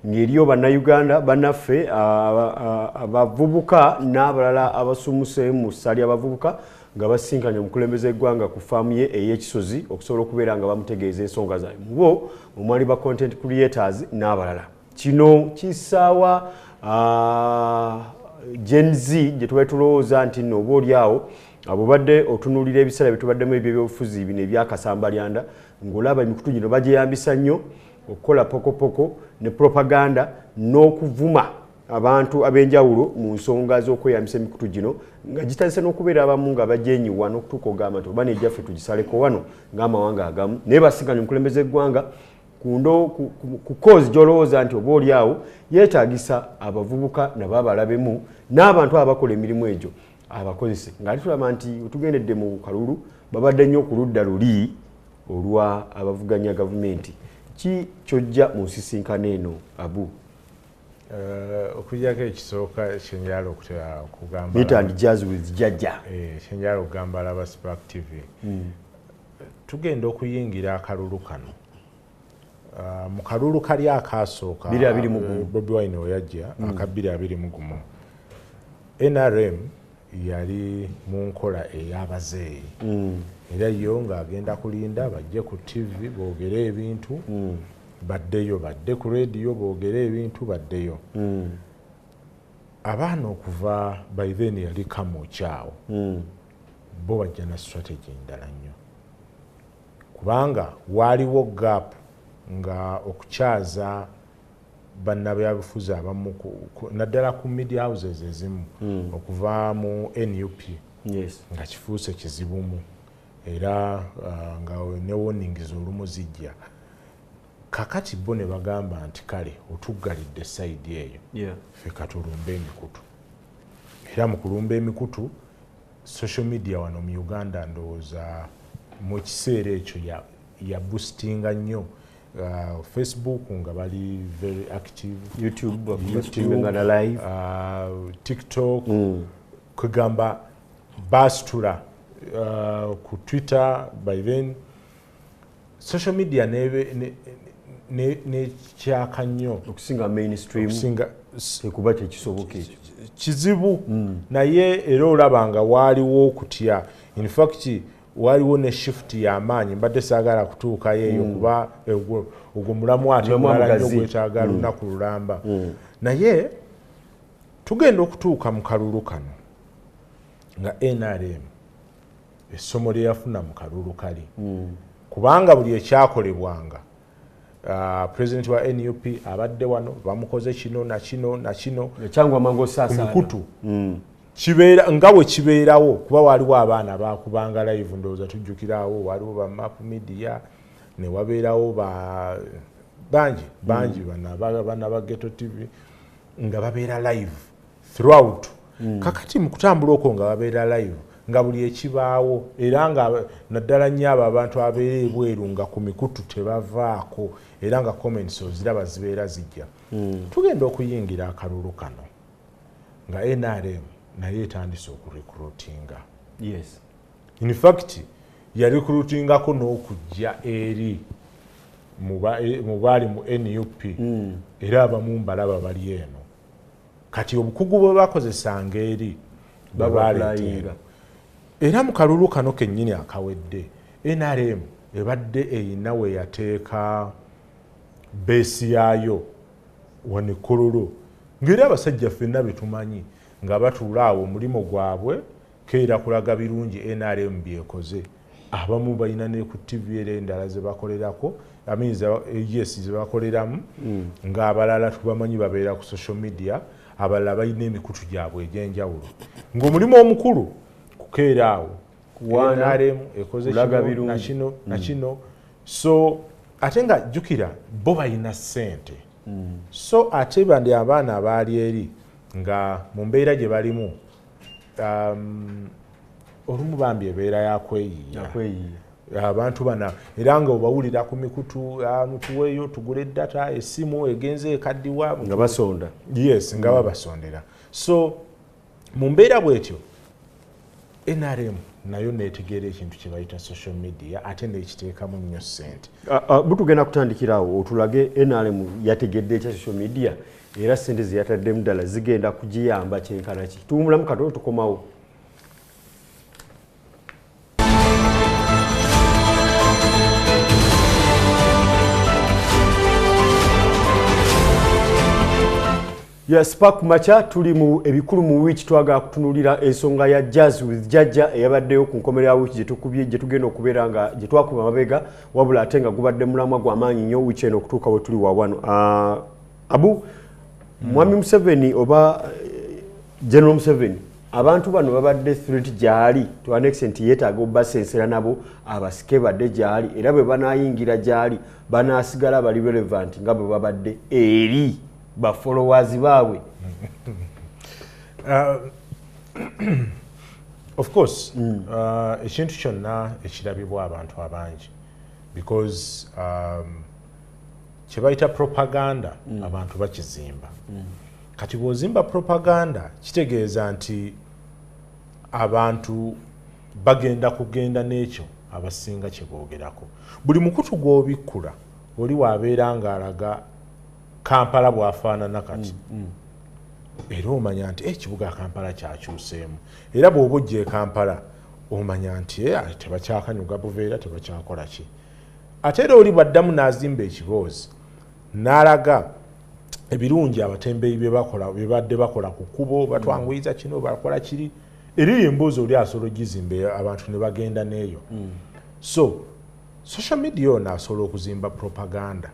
ng'eriyo Bannayuganda bannaffe abavubuka n'abalala abasumuse mu ssali, abavubuka nga basinkanye omukulembeze eggwanga ku faamu ye ey'ekisozi okusobola okubeera nga bamutegeeza ensonga zaabwe. Mubo omwali ba content creators n'abalala. Kino kisaawa Gen Z gye tubadde tulowooza nti nno oba oli awo abobadde otunuulira ebiseera bye tubaddemu ebyebyobufuzi bino ebyakasambalyanda, ng'olaba emikutu gino bagyeyambisa nnyo okukola pokopoko ne propaganda n'okuvuma abantu ab'enjawulo mu nsonga z'okweyambisa emikutu gino, nga gitandise n'okubeera abamu nga bajenyiwa n'okutuuka ogamba nti oba nejjaffe tugisaleko wano ng'amawanga agamu. Naye basinkanye omukulembeze eggwanga ku cause gy'olowooza nti oba oli awo yeetagisa abavubuka nabo abalabemu n'abantu abakola emirimu egyo abakozese, ng'ate tulaba nti tugendedde mu kalulu babadde nnyo ku ludda luli olwa abavuganya gavumenti. Ki kyojja mu nsisinkano eno, Abu? Okujjako ekisooka kyenjala okugamba Meet and jazz with Jajja. Kyenjala okugamba alaba Spark TV, tugenda okuyingira akalulu kano. Mu kalulu kali akasooka 2021. Bobi Wine weyajja aka 2021, NRM yali mu nkola ey'abazeeyi, era yo ng'agenda kulinda bajje ku TV boogere ebintu baddeyo, badde ku rediyo boogere ebintu baddeyo. Abaana okuva by then yali kamukyawo, bo bajja na strategy ndala nnyo, kubanga waaliwo gap nga okukyaza bannabyabufuzi abamu naddala ku media houses ezimu okuva mu NUP nga kifuuse kizibumu, era nga ne warnings olumu zijja. Kakati bo ne bagamba nti kale otuggalidde side eyo, ffe katulumbe emikutu. Era mu kulumba emikutu Social media wano mu Uganda ndowooza mu kiseera ekyo ya boostinga nnyo. Facebook nga bali very active, YouTube nga live, TikTok, kugamba basitula ku Twitter. By then social media nekyaka nnyo okusinga mainstream, okusinga tekuba tekisoboka ekyo kizibu. Naye era olaba nga waaliwo okutya. In fact waliwo ne shift y'amaanyi, mbadde saagala kutuukayo eyo kuba ogwo mulamu ate mulala nnyo gwetaaga lunaku lulamba. Naye tugenda okutuuka mu kalulu kano nga NRM essomo lye yafuna mu kalulu kali, kubanga buli ekyakolebwanga president wa NUP abadde wano bamukoze kino na kino na kino, ku mikutu kibeera nga bwe kibeerawo, kuba waliwo abaana bakubanga live, ndowooza tujjukirawo waliwo ba Map Media ne wabeerawo bangi bangi bana ba Ghetto TV nga babeera live throughout. Kakati mu kutambula okwo nga babeera live nga buli ekibaawo, era nga naddala nnyo abo abantu abeera ebweru nga ku mikutu tebavaako, era nga comments oziraba zibeera zijja. Tugenda okuyingira akalulu kano nga NRM naye etandise okurecruitinga. Yes. In fact yarecruitingako n'okujja eri mu baali mu NUP, era abamu mbalaba bali eno. Kati obukugu bwe bakozesanga eri babaleetera. Era mu kalulu kano kennyini akawedde, NRM ebadde eyina we yateeka beesi yaayo wano e Kololo, ng'era abasajja ffenna be tumanyi nga batuula awo omulimu gwabwe keera kulaga birungi NRM byekoze. Abamu balina ne ku TV era endala ze bakolerako, yes ze bakoleramu, ng'abalala tubamanyi babeera ku social media, abalala balina emikutu gyabwe egy'enjawulo, ng'omulimu omukulu kukeera awo NRM ekoze kino na kino na kino. So ate nga jjukira bo balina ssente, so ate bandi abaana abaali eri nga mu mbeera gye balimu, olumu bambi ebeera yakweyiiya abantu bana, era nga obawulira ku mikutu, mutuweeyo tugule data, essimu egenze ekaddiwa nga basonda. Yes, nga babasondera. So mu mbeera bwetyo NRM nayo neetegeera ekintu kye bayita social media, ate neekiteekamu nnyo ssente. Butugenda kutandikirawo otulage NRM yategedde ekya social media, era ssente ze yataddemu ddala zigenda kugiyamba kyenkana ki. Tuwumulamu katono tukomawo. Ya Spark Macha tuli mu ebikulu mu wiiki twagala kutunuulira ensonga ya Jazz with Jajja eyabaddeyo ku nkomerero ya wiiki gye tugenda okubeera nga gye twakuba amabega, wabula ate nga gubadde mulamwa gwa maanyi nnyo wiiki eno okutuuka we tuli wa wano. Abu, Mwami Museveni oba General Museveni, abantu bano babadde threat gy'ali to an extent, yeetaaga obbasensera nabo abasike badde gy'ali, era bwe banaayingira gy'ali banaasigala bali relevant nga bwe babadde eri ba followers baabwe. Of course, ekintu kyonna ekirabibwa abantu abangi, because kye bayita propaganda abantu bakizimba. Kati bw'ozimba propaganda kitegeeza nti abantu bagenda kugenda n'ekyo abasinga kye boogerako. Buli mukutu gw'obikkula oli waabeera ng'alaga Kampala bw'afaanana kati, era omanya nti ekibuga Kampala kyakyuseemu. Era bw'oba ojja e Kampala omanya nti tebakyakanyuga buveera, tebakyakola ki. Ate era oli bw'addamu n'azimba ekiboozi n'alaga ebirungi abatembeeyi bye bakola, bye badde bakola ku kkubo, batwanguyiza kino, bakola kiri, eriri emboozi oli asobola ogizimba abantu ne bagenda n'eyo. So social media ono asobola okuzimba propaganda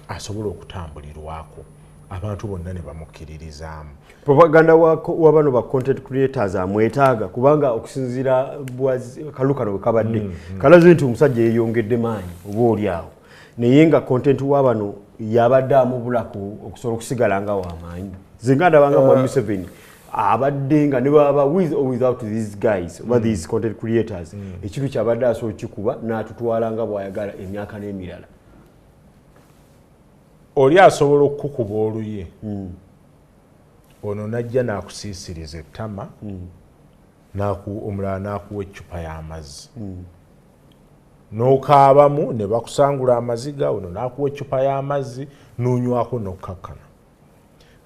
asobola okutambulirwako abantu bonna ne bamukkiririzaamu. Propaganda wa bano ba content creators amwetaaga, kubanga okusinziira kalulu kano bwe kabadde kalaze nti omusajja yeeyongedde maanyi oba oli awo, naye nga content wa bano yabadde amubulako okusobola okusigala nga w'amaanyi. Nze nga ndabanga Mwami Museveni Abadde nga ne baba with or without these guys oba these content creators, ekintu kyabadde asobola okikuba n'atutwala nga bw'ayagala emyaka n'emirala. Oli asobola okukuba oluye, ono najja n'akusiisiriza ettama, omulala n'akuwa eccupa y'amazzi, n'okaabamu ne bakusangula amaziga, ono n'akuwa eccupa y'amazzi n'onywako n'okkakkana.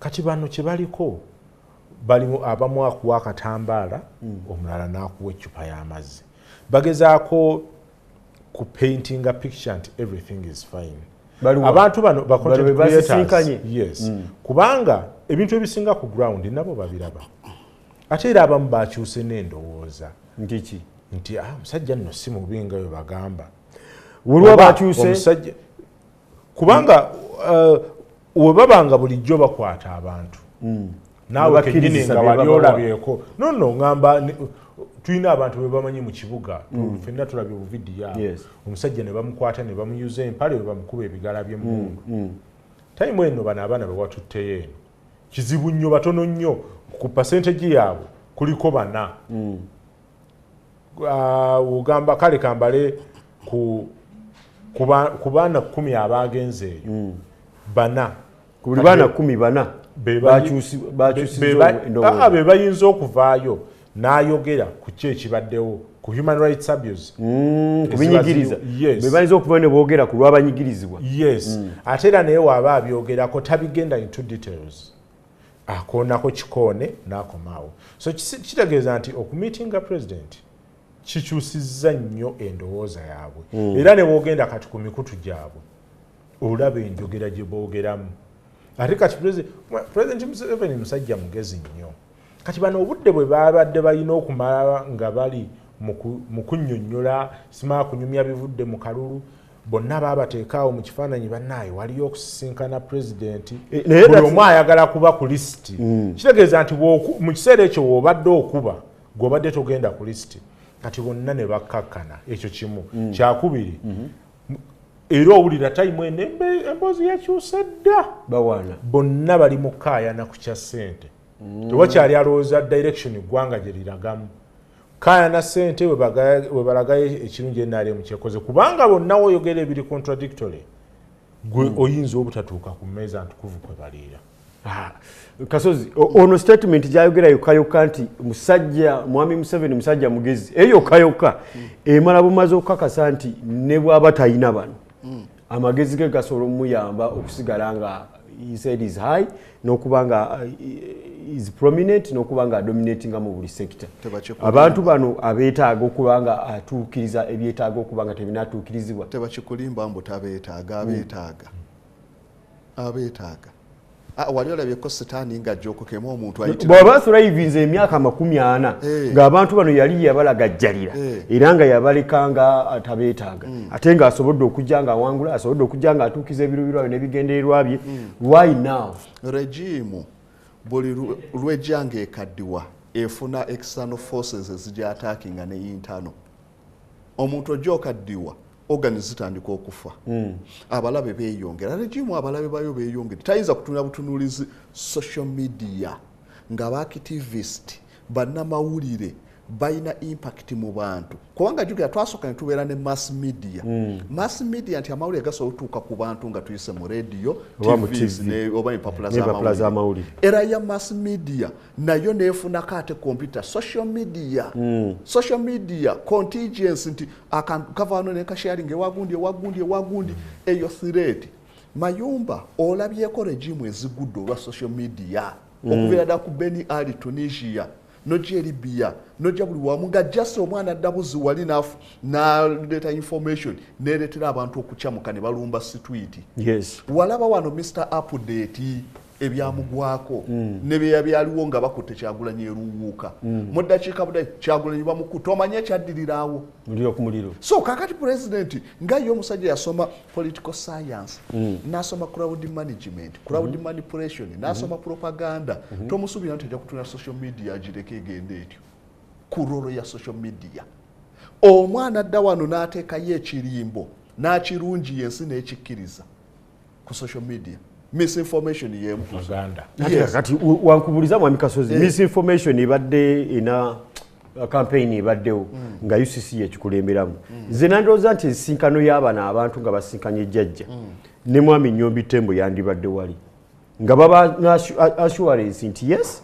Kati bano kye baliko, balimu abamu akuwa akatambaala, omulala n'akuwa eccupa y'amazzi. Bagezaako ku paintinga picture nti everything is fine. Baliwa? Abantu bano ba Bano content be basisinkanye? creators, yes, kubanga ebintu ebisinga ku ground nabo babiraba. Ate era abamu bakyuse n'endowooza. Nti ki? Nti ah, omusajja nno si mubi nga bwe bagamba. Waliwo Oba bakyuse. Omusajja, kubanga we baba nga bulijjo bakwata abantu, naawe Ne kennyini bakkirizisa nga bye wali babawa. olabyeko nonno ŋŋamba tulina abantu be bamanyi mu kibuga, ffenna tulabye obuvidiyo awo. Omusajja ne bamukwata ne bamuyuza empale, we bamukuba ebigala by'emmundu. Time eno bano abaana be watutteyo eno kizibu nnyo, batono nnyo ku percentage yaabwe, kuliko bana. Ah, ogamba kale kambale ku baana 10 abagenze eyo, bana. Ku buli baana 10, bana bakyusizza endowooza. Be bayinza okuvaayo n'ayogera ku ki ekibaddewo ku human rights abuse kubinyigiriza. Yes. Be bayinza okuva ne boogera ku lw'abanyigirizibwa. Yes, ate era naye waaba abyogerako tabigenda into details, akoonako kikoone n'akomaawo. So kitegeeza nti okumeetinga president kikyusizza nnyo endowooza yaabwe. Era ne bwogenda kati ku mikutu gyabwe olaba enjogera gye boogeramu. Ate kati President Museveni musajja mugezi nnyo. Kati bano obudde bwe babadde balina okumala nga bali mu kunnyonnyola, simaa kunyumya bivudde mu kalulu, bonna baabateekaawo mu kifaananyi, bannaaye waliyo okusisinkana pulezidenti. Naye buli omu ayagala kuba ku lisiti. Kitegeeza nti mu kiseera ekyo w'obadde okuba gw'obadde togenda ku lisiti. Kati bonna ne bakkakkana. Ekyo kimu. Kyakubiri, era owulira time eno emboozi yakyuse dda. Bawaana. Bonna bali mu kaayana ku kya ssente. Tewakyali alowooza direction eggwanga gye liragamu. Kaayana ssente, we balagayo ekirungi NRM kyekoze, kubanga bonna woyogera ebiri contradictory, gwe oyinza obutatuuka ku mmeeza ntukuvu kwe baliira. Ah, Kasozi, ono statement gyayogera yokka yokka nti musajja mwami Museveni musajja mugezi, eyo yokka yokka emala bumaze okukakasa nti ne bw'aba talina bano, amagezi ge gasobola omuyamba okusigala nga his head is high, n'okuba nga is prominent, n'okuba nga adominatinga mu buli sector. Tebakikulimba. Abantu bano abeetaaga okuba nga atuukiriza ebyetaaga okuba nga tebinatuukirizibwa. Tebakikulimba mbu tabeetaaga, abeetaaga, abeetaaga. Ah, wali olabyeko sitaani ng'ajja okukema omuntu ayitira Bw'aba thrivinze emyaka 40 ng'abantu bano yali yabalagajjalira era nga yabaleka nga atabeetaaga, ate ng'asobodde okujja ng'awangula, asobodde okujja ng'atuukiza ebiruubirwa bye n'ebigendererwa bye, why now? Regime buli lwejja ng'ekaddiwa efuna external forces ezigyattackinga ne internal. Omuntu ojja okaddiwa, organs zitandika okufa, abalabe beeyongera. Regime abalabe bayo beeyongera. Tayinza kutunula butunuulizi social media nga baactivist, bannamawulire balina impact mu bantu, kubanga jjukira twasooka ne tubeera ne mass media. Mass media nti amawulire gasobola okutuuka ku bantu nga tuyise mu radio, Oba mu TVs, TV. Oba empapula N'empapula z'amawulire. z'amawulire. Era ya mass media nayo neefunako ate computer, social media. Social media contingency nti akantu kava wano nekasharinga ewagundi, ewagundi, ewagundi. Eyo threat. Mayumba, olabyeko regime ezigudde olwa social media, okuviira ddala ku Ben Ali Tunisia, nojja e Libya, nojja buli wamu, nga just omwana ddabuzi wali n'aleeta information neeretera abantu okukyamuka ne balumba street. Walaba wano Mr Update ebyamugwako ne bye byaliwo nga bakutte Kyagulanyi eruwuuka, mu ddakiika budde Kyagulanyi bamukutte, omanye ekyaddiriraawo? Muliro ku muliro. So kakati president nga ye omusajja yasoma political science, n'asoma crowd management, crowd manipulation, n'asoma propaganda, tomusuubira nti ajja kutunula social media agireke egende etyo. Ku role ya social media, omwana adda wano n'ateekayo ekirimbo n'akirungi ensi n'ekikkiriza ku social media. Misinformation yemu Uganda. Yes. Kati wankubuliza Mwami Kasozi, misinformation ebadde ina campaign ebaddewo nga UCC yekikulemberamu. Nze nandowooza nti ensinkano y'abano abantu nga basinkanye jjajja ne Mwami Nyombi Tembo yandibadde wali nga baba assurance nti yes,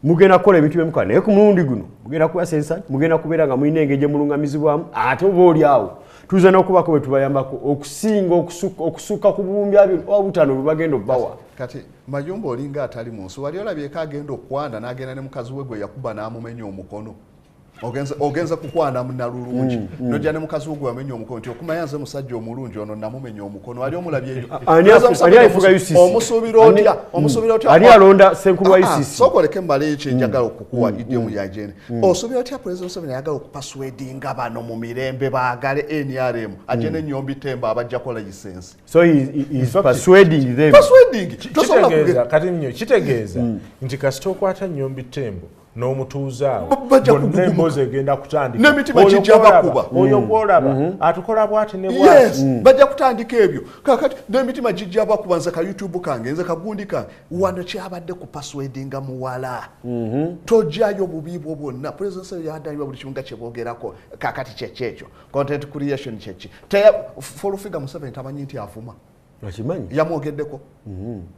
mugenda kukola ebintu byemukola, naye ku mulundi guno mugenda kuba sensa, mugenda kubeera nga mulina engeri gye mulungamizibwamu, ate oba oli awo tuza n'okubako bwe tubayambako okusinga okusukka ku buwumbi 25 bwe bagenda obbawa. Kati Mayumba olinga atali mu nsi, wali olabyeko agenda okwana n'agenda ne mukazi we gwe yakuba n'amumenya omukono. Ogenza kukwana munalulungi nojja ne mukazi we gwe wamenya omukono nti okumanya nze musajja omulungi ono namumenya omukono. Wali omulabye eyo? Ani afuga UCC? Omusuubira otya? Omusuubira otya? Ani alonda ssenkulu wa UCC? Sooka oleke mmaleyo kye njagala okukuwa idiom ya Jane. Osuubira otya President Museveni ayagala okupaswedinga bano mu mirembe baagale NRM ajje ne Nyombi Tembo abajjako license? So he is persuading them. Persuading. Kitegeeza kati nnyo, kitegeeza nti kasita okwata Nyombi Tembo n'omutuuza awo, bonna emboozi egenda kutandika n'emitima kijja bakuba. Oyo gw'olaba atukola bw'ati ne bw'ati. Yes, bajja kutandika ebyo. Kaakati n'emitima gijja bakuba, nze ka YouTube kange, nze kagundi kange. Wano kyabadde ku persuadinga muwala. Tojjayo bubi bwo bwonna. President Museveni yaddayo buli kimu nga kye boogerako. Kaakati kyeki ekyo? Content creation kyeki? Full figure Museveni tamanyi nti avuma. Akimanyi. Yamwogeddeko.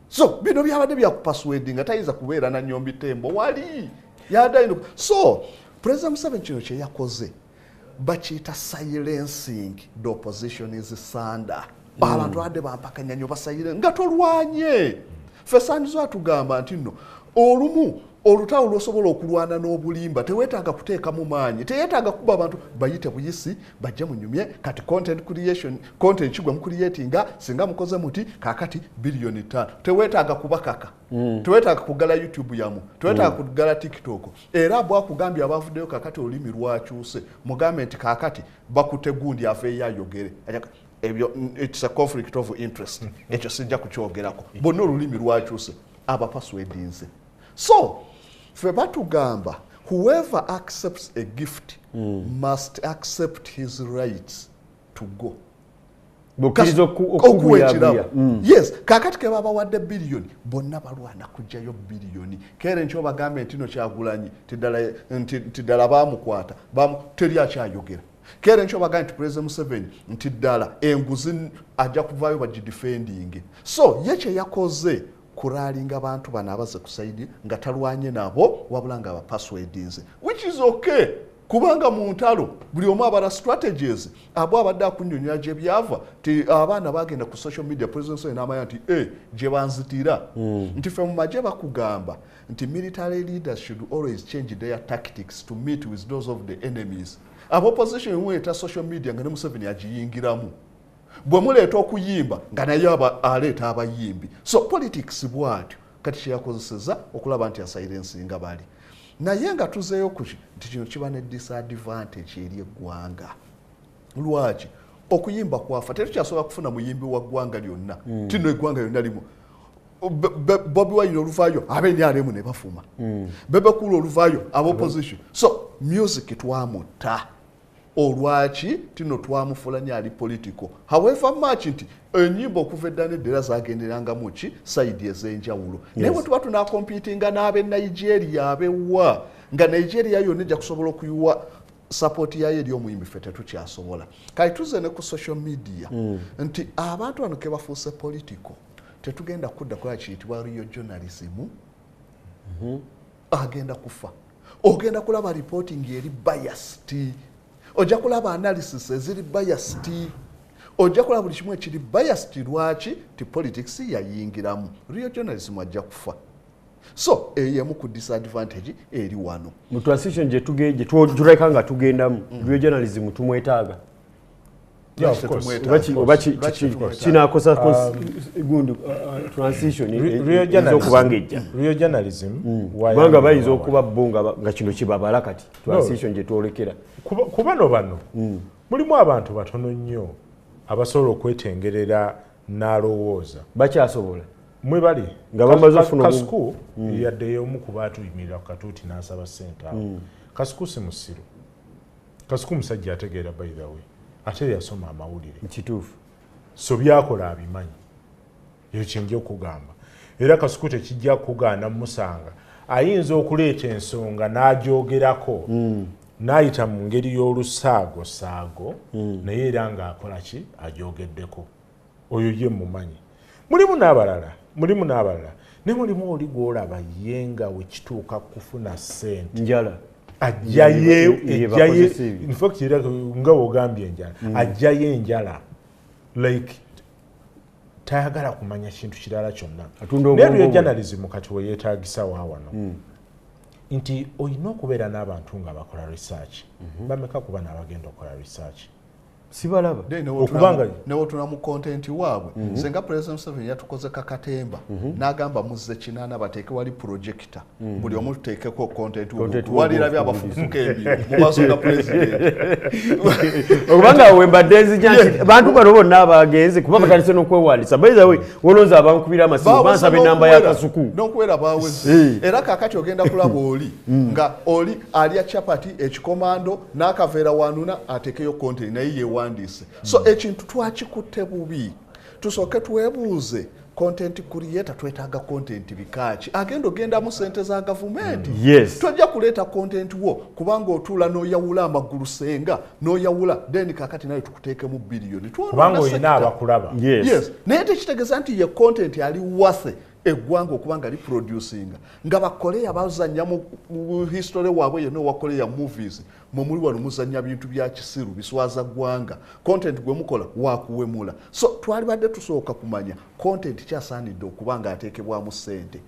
So bino byabadde bya kupaswedinga, tayinza kubeera na Nyombi Tembo wali. So President Museveni kino kye yakoze bakiyita silencing the opposition is thunder. Abantu badde bampakanya nnyo basayire nga tolwanye. Ffe Sandizo atugamba nti nno olumu olutalo lw'osobola okulwana n'obulimba teweetaaga kuteekamu maanyi, teyeetaaga kuba abantu bayite buyisi bajje munyumye. Kati content creation, content kigwe mu creatinga, singa mukoze muti kaakati biliyoni 5. Teweetaaga kubakaka, teweetaaga kugala YouTube yamu, teweetaaga kugala TikTok. Era bwakugambye abavuddeyo kaakati olulimi lwakyuse, mugambe nti kaakati bakute gundi aveeyo ayogere ebyo, it's a conflict of interest, ekyo sijja kukyogerako. Bonna olulimi lwakyuse, abapaswedinze. So ffe batugamba whoever accepts a gift must accept his rights to go. Bw'okkiriza Okuwa ekirabo. okuguyaguya. Yes, kaakati ke babawadde biliyoni, bonna balwana kuggyayo biliyoni. Keere nkyo bagambe nti no Kyagulanyi nti ddala baamukwata, teri akyayogera. Keere nkyo bagambe nti President Museveni nti ddala enguzi ajja kuvaayo bagidefendinge. So ye kye yakoze kuralinga abantu bano abaze ku side nga talwanye nabo, wabula nga abapaswedinze, which is okay, kubanga mu ntalo buli omu abala strategies. Abo abadde akunnyonnyola gye byava ti abaana bagenda ku social media, President Museveni n'amanya nti gye banzitira. Nti ffe mu magye bakugamba nti military leaders should always change their tactics to meet with those of the enemies. Aba opposition muleeta social media nga ne Museveni agiyingiramu, bwe muleeta okuyimba nga naye aleeta abayimbi. So politics bw'atyo kati kyeyakozeseza okulaba nti asilencinga bali. Naye nga tuzeeyo ku ki nti kino kiba ne disadvantage eri eggwanga. Lwaki? Okuyimba kwafa, tetukyasobola kufuna muyimbi wa ggwanga lyonna. Tino eggwanga lyonna limu. Bobi Wine oluvaayo ab'NRM ne bafuma, Bebe Cool oluvaayo aba opposition. So music twamutta. Olwaki? Tino twamufula nnyo ali political. However much nti ennyimba okuva edda n'edda era zagenderangamu ki side ez'enjawulo. Naye bwe tuba tunacompetinga n'ab'e Nigeria ab'ewa, nga Nigeria yonna ejja kusobola okuyiwa support yayo eri omuyimbi, ffe tetukyasobola. Kale tuzze ne ku social media nti abantu bano ke bafuuse political, tetugenda kudda kulaba kiyitibwa real journalism. Agenda kufa. Ogenda kulaba reporting eri biased, ojja kulaba analysis eziri biased, ojja kulaba buli kimu ekiri biased. Lwaki? Ti politics yayingiramu. Real journalism ajja kufa. So eyo emu ku disadvantage eri wano. Mu transition gye tuleka nga tugendamu, real journalism tumwetaaga. Yeah, of course. Lwaki Oba Lwaki tetumwetaaga? Kinakosa gundi transition Real eyinza journalism. okuba ng'ejja. Real journalism Kubanga bayinza okuba bo nga kino kibabala kati transition gye twolekera. Ku bano bano mulimu abantu batono nnyo abasobola okwetengerera n'alowooza. Bakyasobola. Mwe bali. Nga bamaze okufuna Kasuku yadde omu ku baatuyimirira ku katuuti n'asaba ssente awo. Kasuku si musiru. Kasuku musajja ategeera, by the way. Ate yasoma amawulire. Kituufu. So byakola abimanyi. Ekyo kyenja okugamba. Era Kasuku tekijja kugaana musanga, ayinza okuleeta ensonga n'agyogerako, n'ayita mu ngeri y'olusaagosaago, naye era ng'akola ki, agyogeddeko. Oyo ye mumanyi. Mulimu n'abalala, mulimu n'abalala, ne mulimu oli gw'olaba ye nga wekituuka kufuna ssente njala ajjayo, ejjayo. In fact, era nga wogambye enjala, ajjayo enjala, like tayagala kumanya kintu kirala kyonna. Atunda naye obwongo lyo bwe. Journalism kati weyeetagisa wa wano nti olina okubeera n'abantu nga bakola research. Bameka kuba n'abagenda okukola research? Sibalaba. Then Okubanga- newotuna mu content waabwe, senga President Museveni yatukoze kakatemba n'agamba muzze 8 bateeke wali projector, buli omu tuteekeko content. Content. Walirabye abafubuka ebyo mu maaso ga president. Okubanga wembadde nzija nti bantu bano bonna abagenze kuba batandise n'okwewandiisa. By the way, wolonza abankubira amasimu bansaba enamba ya Kasuku. N'okuwera baweze. Era kakati ogenda kulaba oli nga oli alya chapati ekikomando n'akaveera wanuna ateekeyo content, naye yewandiise. So ekintu twakikutte bubi. Tusooke twebuuze, content creator twetaaga content bikaaki agenda ogendamu sente za gavumenti? Tojja kuleeta content wo kubanga otuula n'oyawula amagulu, senga n'oyawula, then kakati naye tukuteekemu biliyoni. Kubanga olina abakulaba. Yes, naye tekitegeeza nti ye content ali worth eggwanga okuba nga liproducinga nga bakoleya bazanya mu history waabwe yenna owa Korea movies. Mwe muli wano muzanya bintu bya kisiru biswaza ggwanga. Content gwe mukola wakuwemula. So twalibadde tusooka kumanya content kyasaanidde okuba nga ateekebwamu ssente,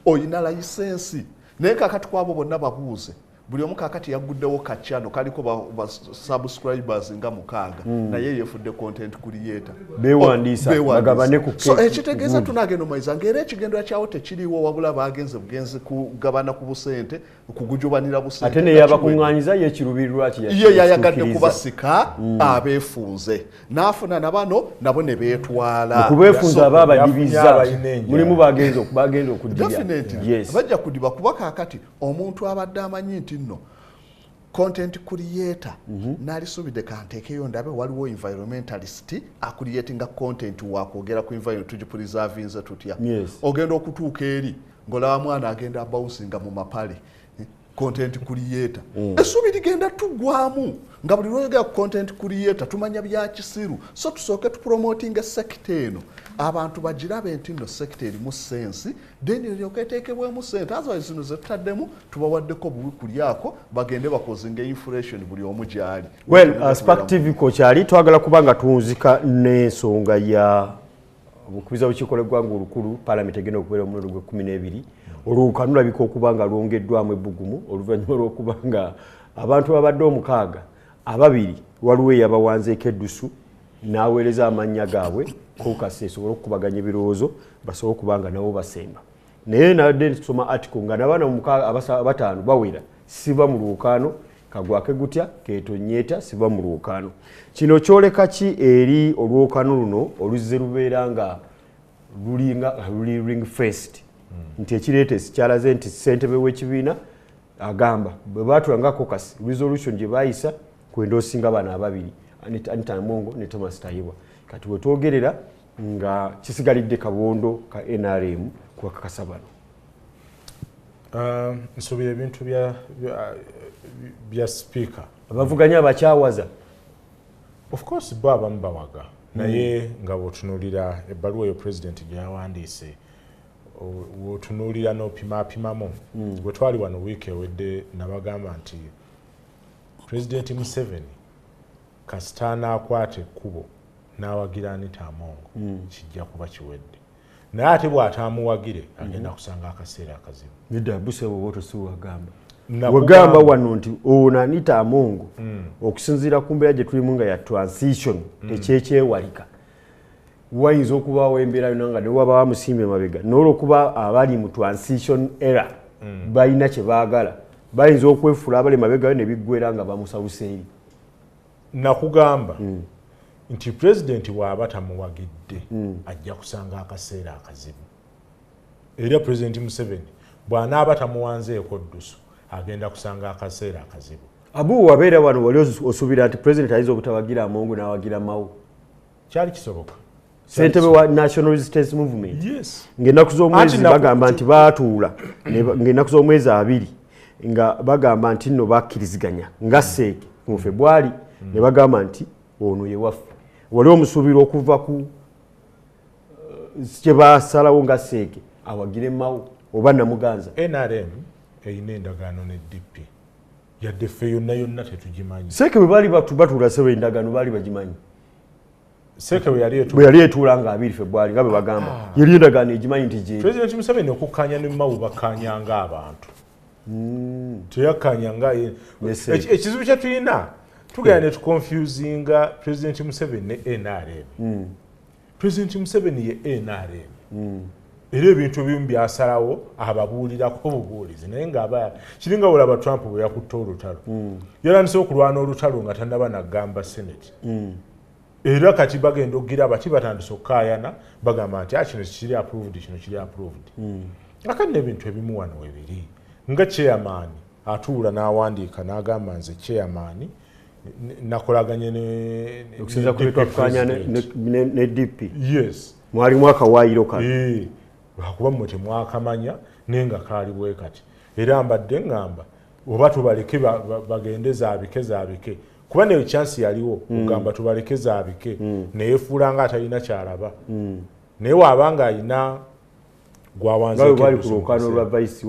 oyina license. Naye kakati kwabo bonna babuuze, buli omu kakati yaguddewo kacyano kaliko ba subscribers nga 6, naye yefudde content creator. Beewandiisa, Beewandiisa. bagabane ku So cake. ekitegeeza tunagenda omaiza ngaera ekigendera kyawo tekiriiwo, wabula bagenze bugenzi kugabana ku busente, kugujubanira busente. Ate neyabakuŋŋaanyiza ye ekiruubirirwa ki? Ye yayagadde kubasika abeefunze n'afuna nabano nabo ne beetwala. Okubeefunza So, aba abadibiza. yafunye abalina enjala. Mulimu bagenda okudibya. Definitely. Bajja kudiba kuba kaakati omuntu abadde amanyi nti nno content creator nalisuubidde kanteekeyo ndabe waliwo environmentalist acreatinga content wakwogera ku environment, tugipreservinze tutya. Ogenda okutuuka eri ng'olaba mwana agenda abousinga mu mapale, content creator. Essuubi ligenda tuggwamu nga buli lwoyogera ku content creator tumanya bya kisiru. So tusooke tupromotinga sector eno, abantu bagirabe nti nno sector erimu sense, then eryoka eteekebwemu sente. Otherwise zino zetutaddemu tubawaddeko buwi kulyako, bagende bakozinga inflation buli omu gyali. Well, Spark TV kokyali twagala kuba nga tuwunzika n'ensonga ya obukubiza bukiiko lw'eggwanga olukulu. Paalamenti egenda okubeera omulundi gw'e 12. Olwokano lulabika okuba nga lwongeddwamu ebbugumu oluvannyuma lw'okuba nga abantu babadde 6, ababiri waliwo eyabawanzeeko eddusu n'aweereza amannya gaabwe caucus esobole okukubaganya ebirowoozo, basobole okuba nga nabo basemba. Naye nabadde nsoma article nga nabaana 5 bawera siba mu lwokaano kagwake gutya ketonyeeta siba mu lwokaano. Kino kyoleka ki eri olwokaano luno oluzze lubeera nga lulinga luli ring fenced, nti ekireeta kyalaze nti ssentebe w'ekibiina agamba bwe baatula nga caucus resolution gye baayisa kwenda osinga bano ababiri, Anita Amongo ne Thomas Tayebwa. Kati we twogerera nga kisigalidde kabondo ka NRM kubakakasa bano. Nsuubira ebintu bya speaker. Abavuganya abakyawaza. Of course bo abamu bawaga, naye nga bw'otunuulira ebbaluwa eyo president gye yawandiise, bw'otunuulira n'opimaapimamu, bwe twali wano wiiki ewedde nabagamba nti President Museveni kasita anaakwata ekkubo n'awagira Anita Amongo, kijja kuba kiwedde. Naye ate bw'ataamuwagire agenda kusanga akaseera akazibu. Nedda busebo, bwoto si wagamba. Nakugamba. Wagamba wano nti ono Anita Amongo, okusinziira ku mbeera gye tulimu nga ya transition, tekyekyewalika wayinza okubaawo embeera yonna nga newaba bamusimbye mabega, n'olwokuba abali mu transition era balina kye baagala, bayinza okwefuula abali mabega ne biggwera nga bamusawusa eri. Nakugamba nti pulezidenti bw'aba tamuwagidde ajja kusanga akaseera akazibu. Era Pulezidenti Museveni bw'anaaba tamuwanzeeko ddusu agenda kusanga akaseera akazibu. Abu wabeera wano wali osuubira nti pulezidenti ayinza obutawagira Amongo n'awagira Mawo? Kyali kisoboka. Ssentebe wa National Resistance Movement. Yes. Ng'ennaku z'omwezi Anti bagamba nti baatuula ng'ennaku z'omwezi 2 nga bagamba nti nno bakkiriziganya nga Seeke mu Febwali ne bagamba nti ono ye waffe. Wali omusuubira okuva ku kye basalawo nga Seeke awagire Mao oba Namuganza. NRM erina endagaano ne DP, yadde ffe yonna yonna tetugimanyi. Seeke bwe baali batuula sebo endagaano baali bagimanyi. Seeke bwe yali Bwe yali etuula nga 2 Febwali nga bwe bagamba yali endagaano egimanyi nti gyeri. President Museveni okukkaanya ne Mao bakkaanya ng'abantu. Teyakkaanya nga ekizibu kye tulina tugenda ne tuconfusinga President Museveni ne NRM. President Museveni ye NRM. Era ebintu ebimu byasalawo ababuulirako obubuulizi, naye ng'aba kiringa olaba Trump bwe yakutte olutalo. Yatandise okulwana olutalo nga tannaba nagamba Senate. Era kati bagenda okugira bati batandise okukaayana bagamba nti kino kiri approved, kino kiri approved. Akati n'ebintu ebimu wano webiri nga chairman atuula n'awandiika n'agamba nze chairman nakolaganye ne okusinza ku twakkaanya ne DP. Yes. Mwalimu akawaayiro kano. Lwakuba mmwe temwakamanya naye nga kaali bwe kati. Era mbadde ŋŋamba oba tubaleke bagende zaabike zaabike, kuba neyo chance yaliwo kugamba tubaleke zaabike, naye fuula nga atalina kyalaba. Naye waaba nga alina gwawanzeeko bali ku lwokaano lwa vice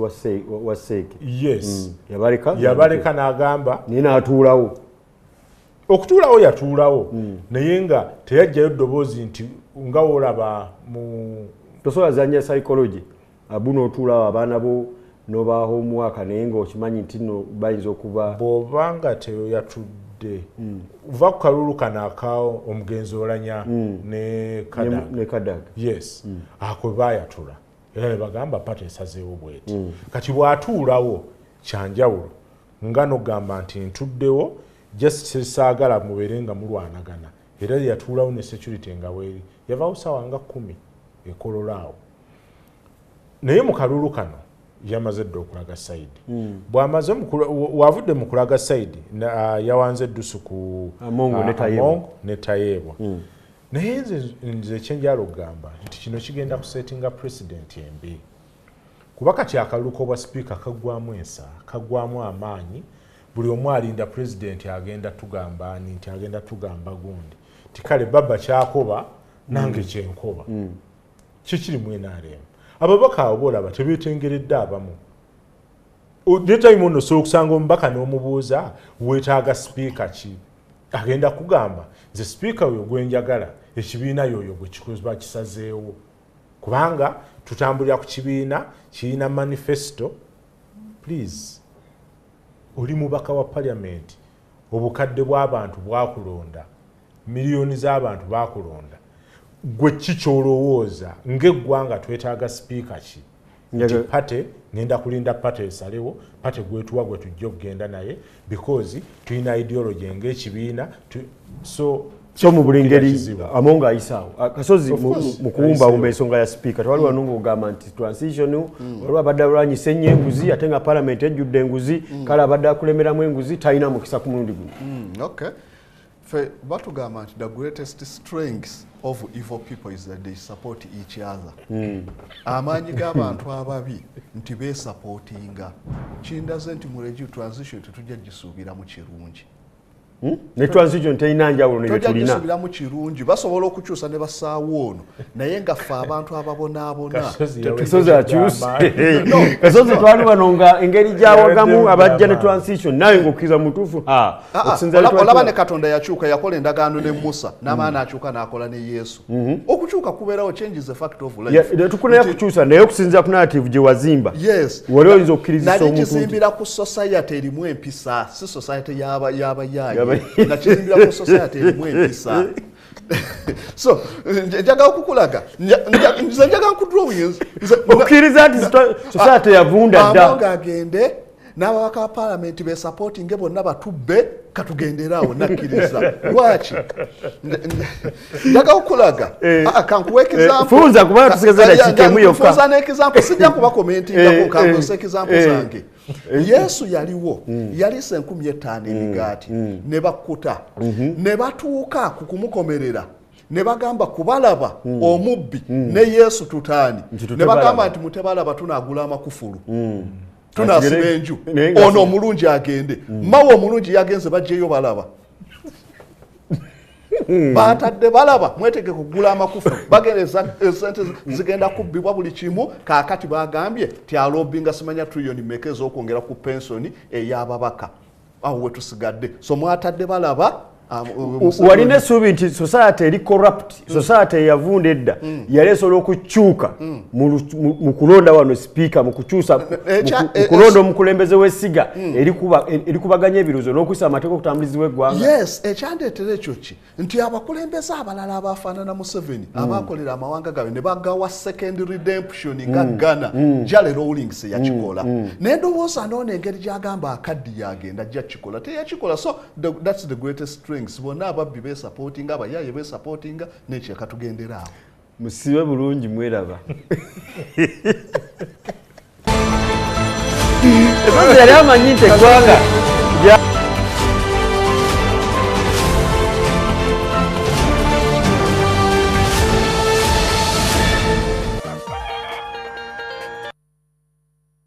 wa Seeke. Yes. Yabaleka? Yabaleka n'agamba naye n'atuulawo. Okutuulawo yatuulawo, naye nga teyajjayo ddoboozi nti nga wolaba mu tosobola zanya psychology abu n'otuulawo abaana bo n'obaaho omwaka, naye ng'okimanyi nti nno bayinza okuba bw'obanga teyatudde va ku kalulu kano akaawo omugenzi Olanya ne Kadaga. Ne Kadaga. Yes. Ako baayatula era ne bagamba pata esazeewo bweti. Kati bw'atuulawo kyanjawulo nga nogamba nti ntuddewo just saagala mubeere nga mulwanagana. Era yatuulawo ne security nga weeri, yavaawo ssaawa nga 10 ekolola awo. Naye mu kalulu kano yamaze dda okulaga side. Bw'amaze wavudde mu kulaga side, yawanze eddusu ku Amongo ne Tayebwa. Amongo ne Tayebwa. Naye nze ekyenjala okugamba nti kino kigenda kusetinga president embi, kuba kati akalulu k'obwa sipiika kaggwamu ensa, kaggwamu amaanyi. Buli omu alinda pulezidenti agenda tugamba ani nti agenda tugamba gundi ti kale baba kyakoba nange kyenkoba. Kikiri mu NRM ababaka abo boolaba tebeetengeredde abamu. Ne time ono osobola okusanga omubaka n'omubuuza weetaaga sipiika ki, agenda kugamba nze sipiika oyo gwenjagala, ekibiina yoyo gwe kikuba kisazeewo, kubanga tutambulira ku kibiina kirina manifesto. Please, oli mubaka wa parliament, obukadde bw'abantu bwakulonda, miliyoni z'abantu bakulonda, gwe ki kyolowooza ng'eggwanga twetaaga sipiika ki? Nti party ngenda kulinda party esalewo, party gwetuwa gwe tujja okugenda naye because tulina ideology ng'ekibiina so So mu buli ngeri kizibu. Amongo ayisaawo Kasozi Of course, mu kuwumbawumba ayiseewo. ensonga ya sipiika tewali wano ng'ogamba nti transition waliwo abadde alwanyisa ennyo enguzi ate nga parliament ejjudde enguzi, kale abadde akulemberamu enguzi talina mukisa ku mulundi guno. Okay. Fe batugamba nti the greatest strength of evil people is that they support each other. Amaanyi g'abantu ababi nti beesupportinga. Kindaze nti mu regime transition tetujja gisuubiramu kirungi. Ne transition terina njawulo ne bye Tojja tulina. gisuubiramu kirungi. Basobola okukyusa ne bassaawo ono, naye nga ffe abantu ababonaabona Kasozi Kasozi akyuse. No, Kasozi twali wano nga engeri gyawagamu Yaweddemu abajja ne amaanyi. transition nawe ng'okkiriza mutuufu. Ah, ah, Okusinziira olaba ne Katonda yakyuka, yakola endagaano ne Musa n'amaani n'akyuka n'akola ne Yesu. Okukyuka kubeerawo, change is a fact of life. Tukunaya kukyusa, naye okusinziira ku narrative gye wazimba Yes. wali oyinza okukkirizisa Nali omuntu nti kizimbira ku society erimu empisa, si society y'abayaaye. Y'aba- Nakizimbira ku society erimu empisa. So njagala okukulaga, nze njagala nkudrawing Okkiriza nti society yavunda dda. Amongo agende n'ababaka ba paalamenti besupportinge bonna batubbe, katugenderaawo. Nakkiriza. Lwaki? Njagala okulaga. Ah, kankuwa example. Funza, kubanga tusigaza dakiika emu yokka. Funza n'example, sijja kubakomentingako, kankozesa example zange. Yesu yaliwo, yaliisa 5,000 emigaati ne bakkuta, ne batuuka ku kumukomerera. Ne bagamba kubalaba omubbi ne Yesu tutaani. Nti Ne tutebalaba. bagamba nti mutebalaba, tunagula amakufulu, tunasiba Asigere- enju, naye nga ono omulungi agende. Mawe omulungi yagenze, bajjeyo balaba. Batadde balaba, mwetege kugula amakufu, bagenda esente zigenda kubbibwa buli kimu. Kaakati bagambye ti alobinga simanya trillion meka ez'okwongera ku pensoni ey'ababaka. Awo wetusigadde. So mwatadde balaba Walina essuubi nti society eri corrupt, society eyavunda edda, yali esobola okukyuka mu kulonda wano sipiika, mu kukyusa, mu kulonda omukulembeze w'essiga erikubaganya ebirowoozo n'okuyisa amateeka okutambulizibwa eggwanga? Yes, ekyandeetera ekyo ki nti abakulembeze abalala abafaanana Museveni abakolera amawanga gaabwe ne bagawa second redemption nga Ghana, Jerry Rawlings yakikola. Naye ndowooza noono engeri gyagamba akaddi yagenda ajja kikola, teyakikola. So that's the greatest strengths. Bonna ababbi besupportinga, abayaye besupportinga, nekyeka tugendera awo. Musibe bulungi, mweraba esozi yali amanyi nti eggwanga.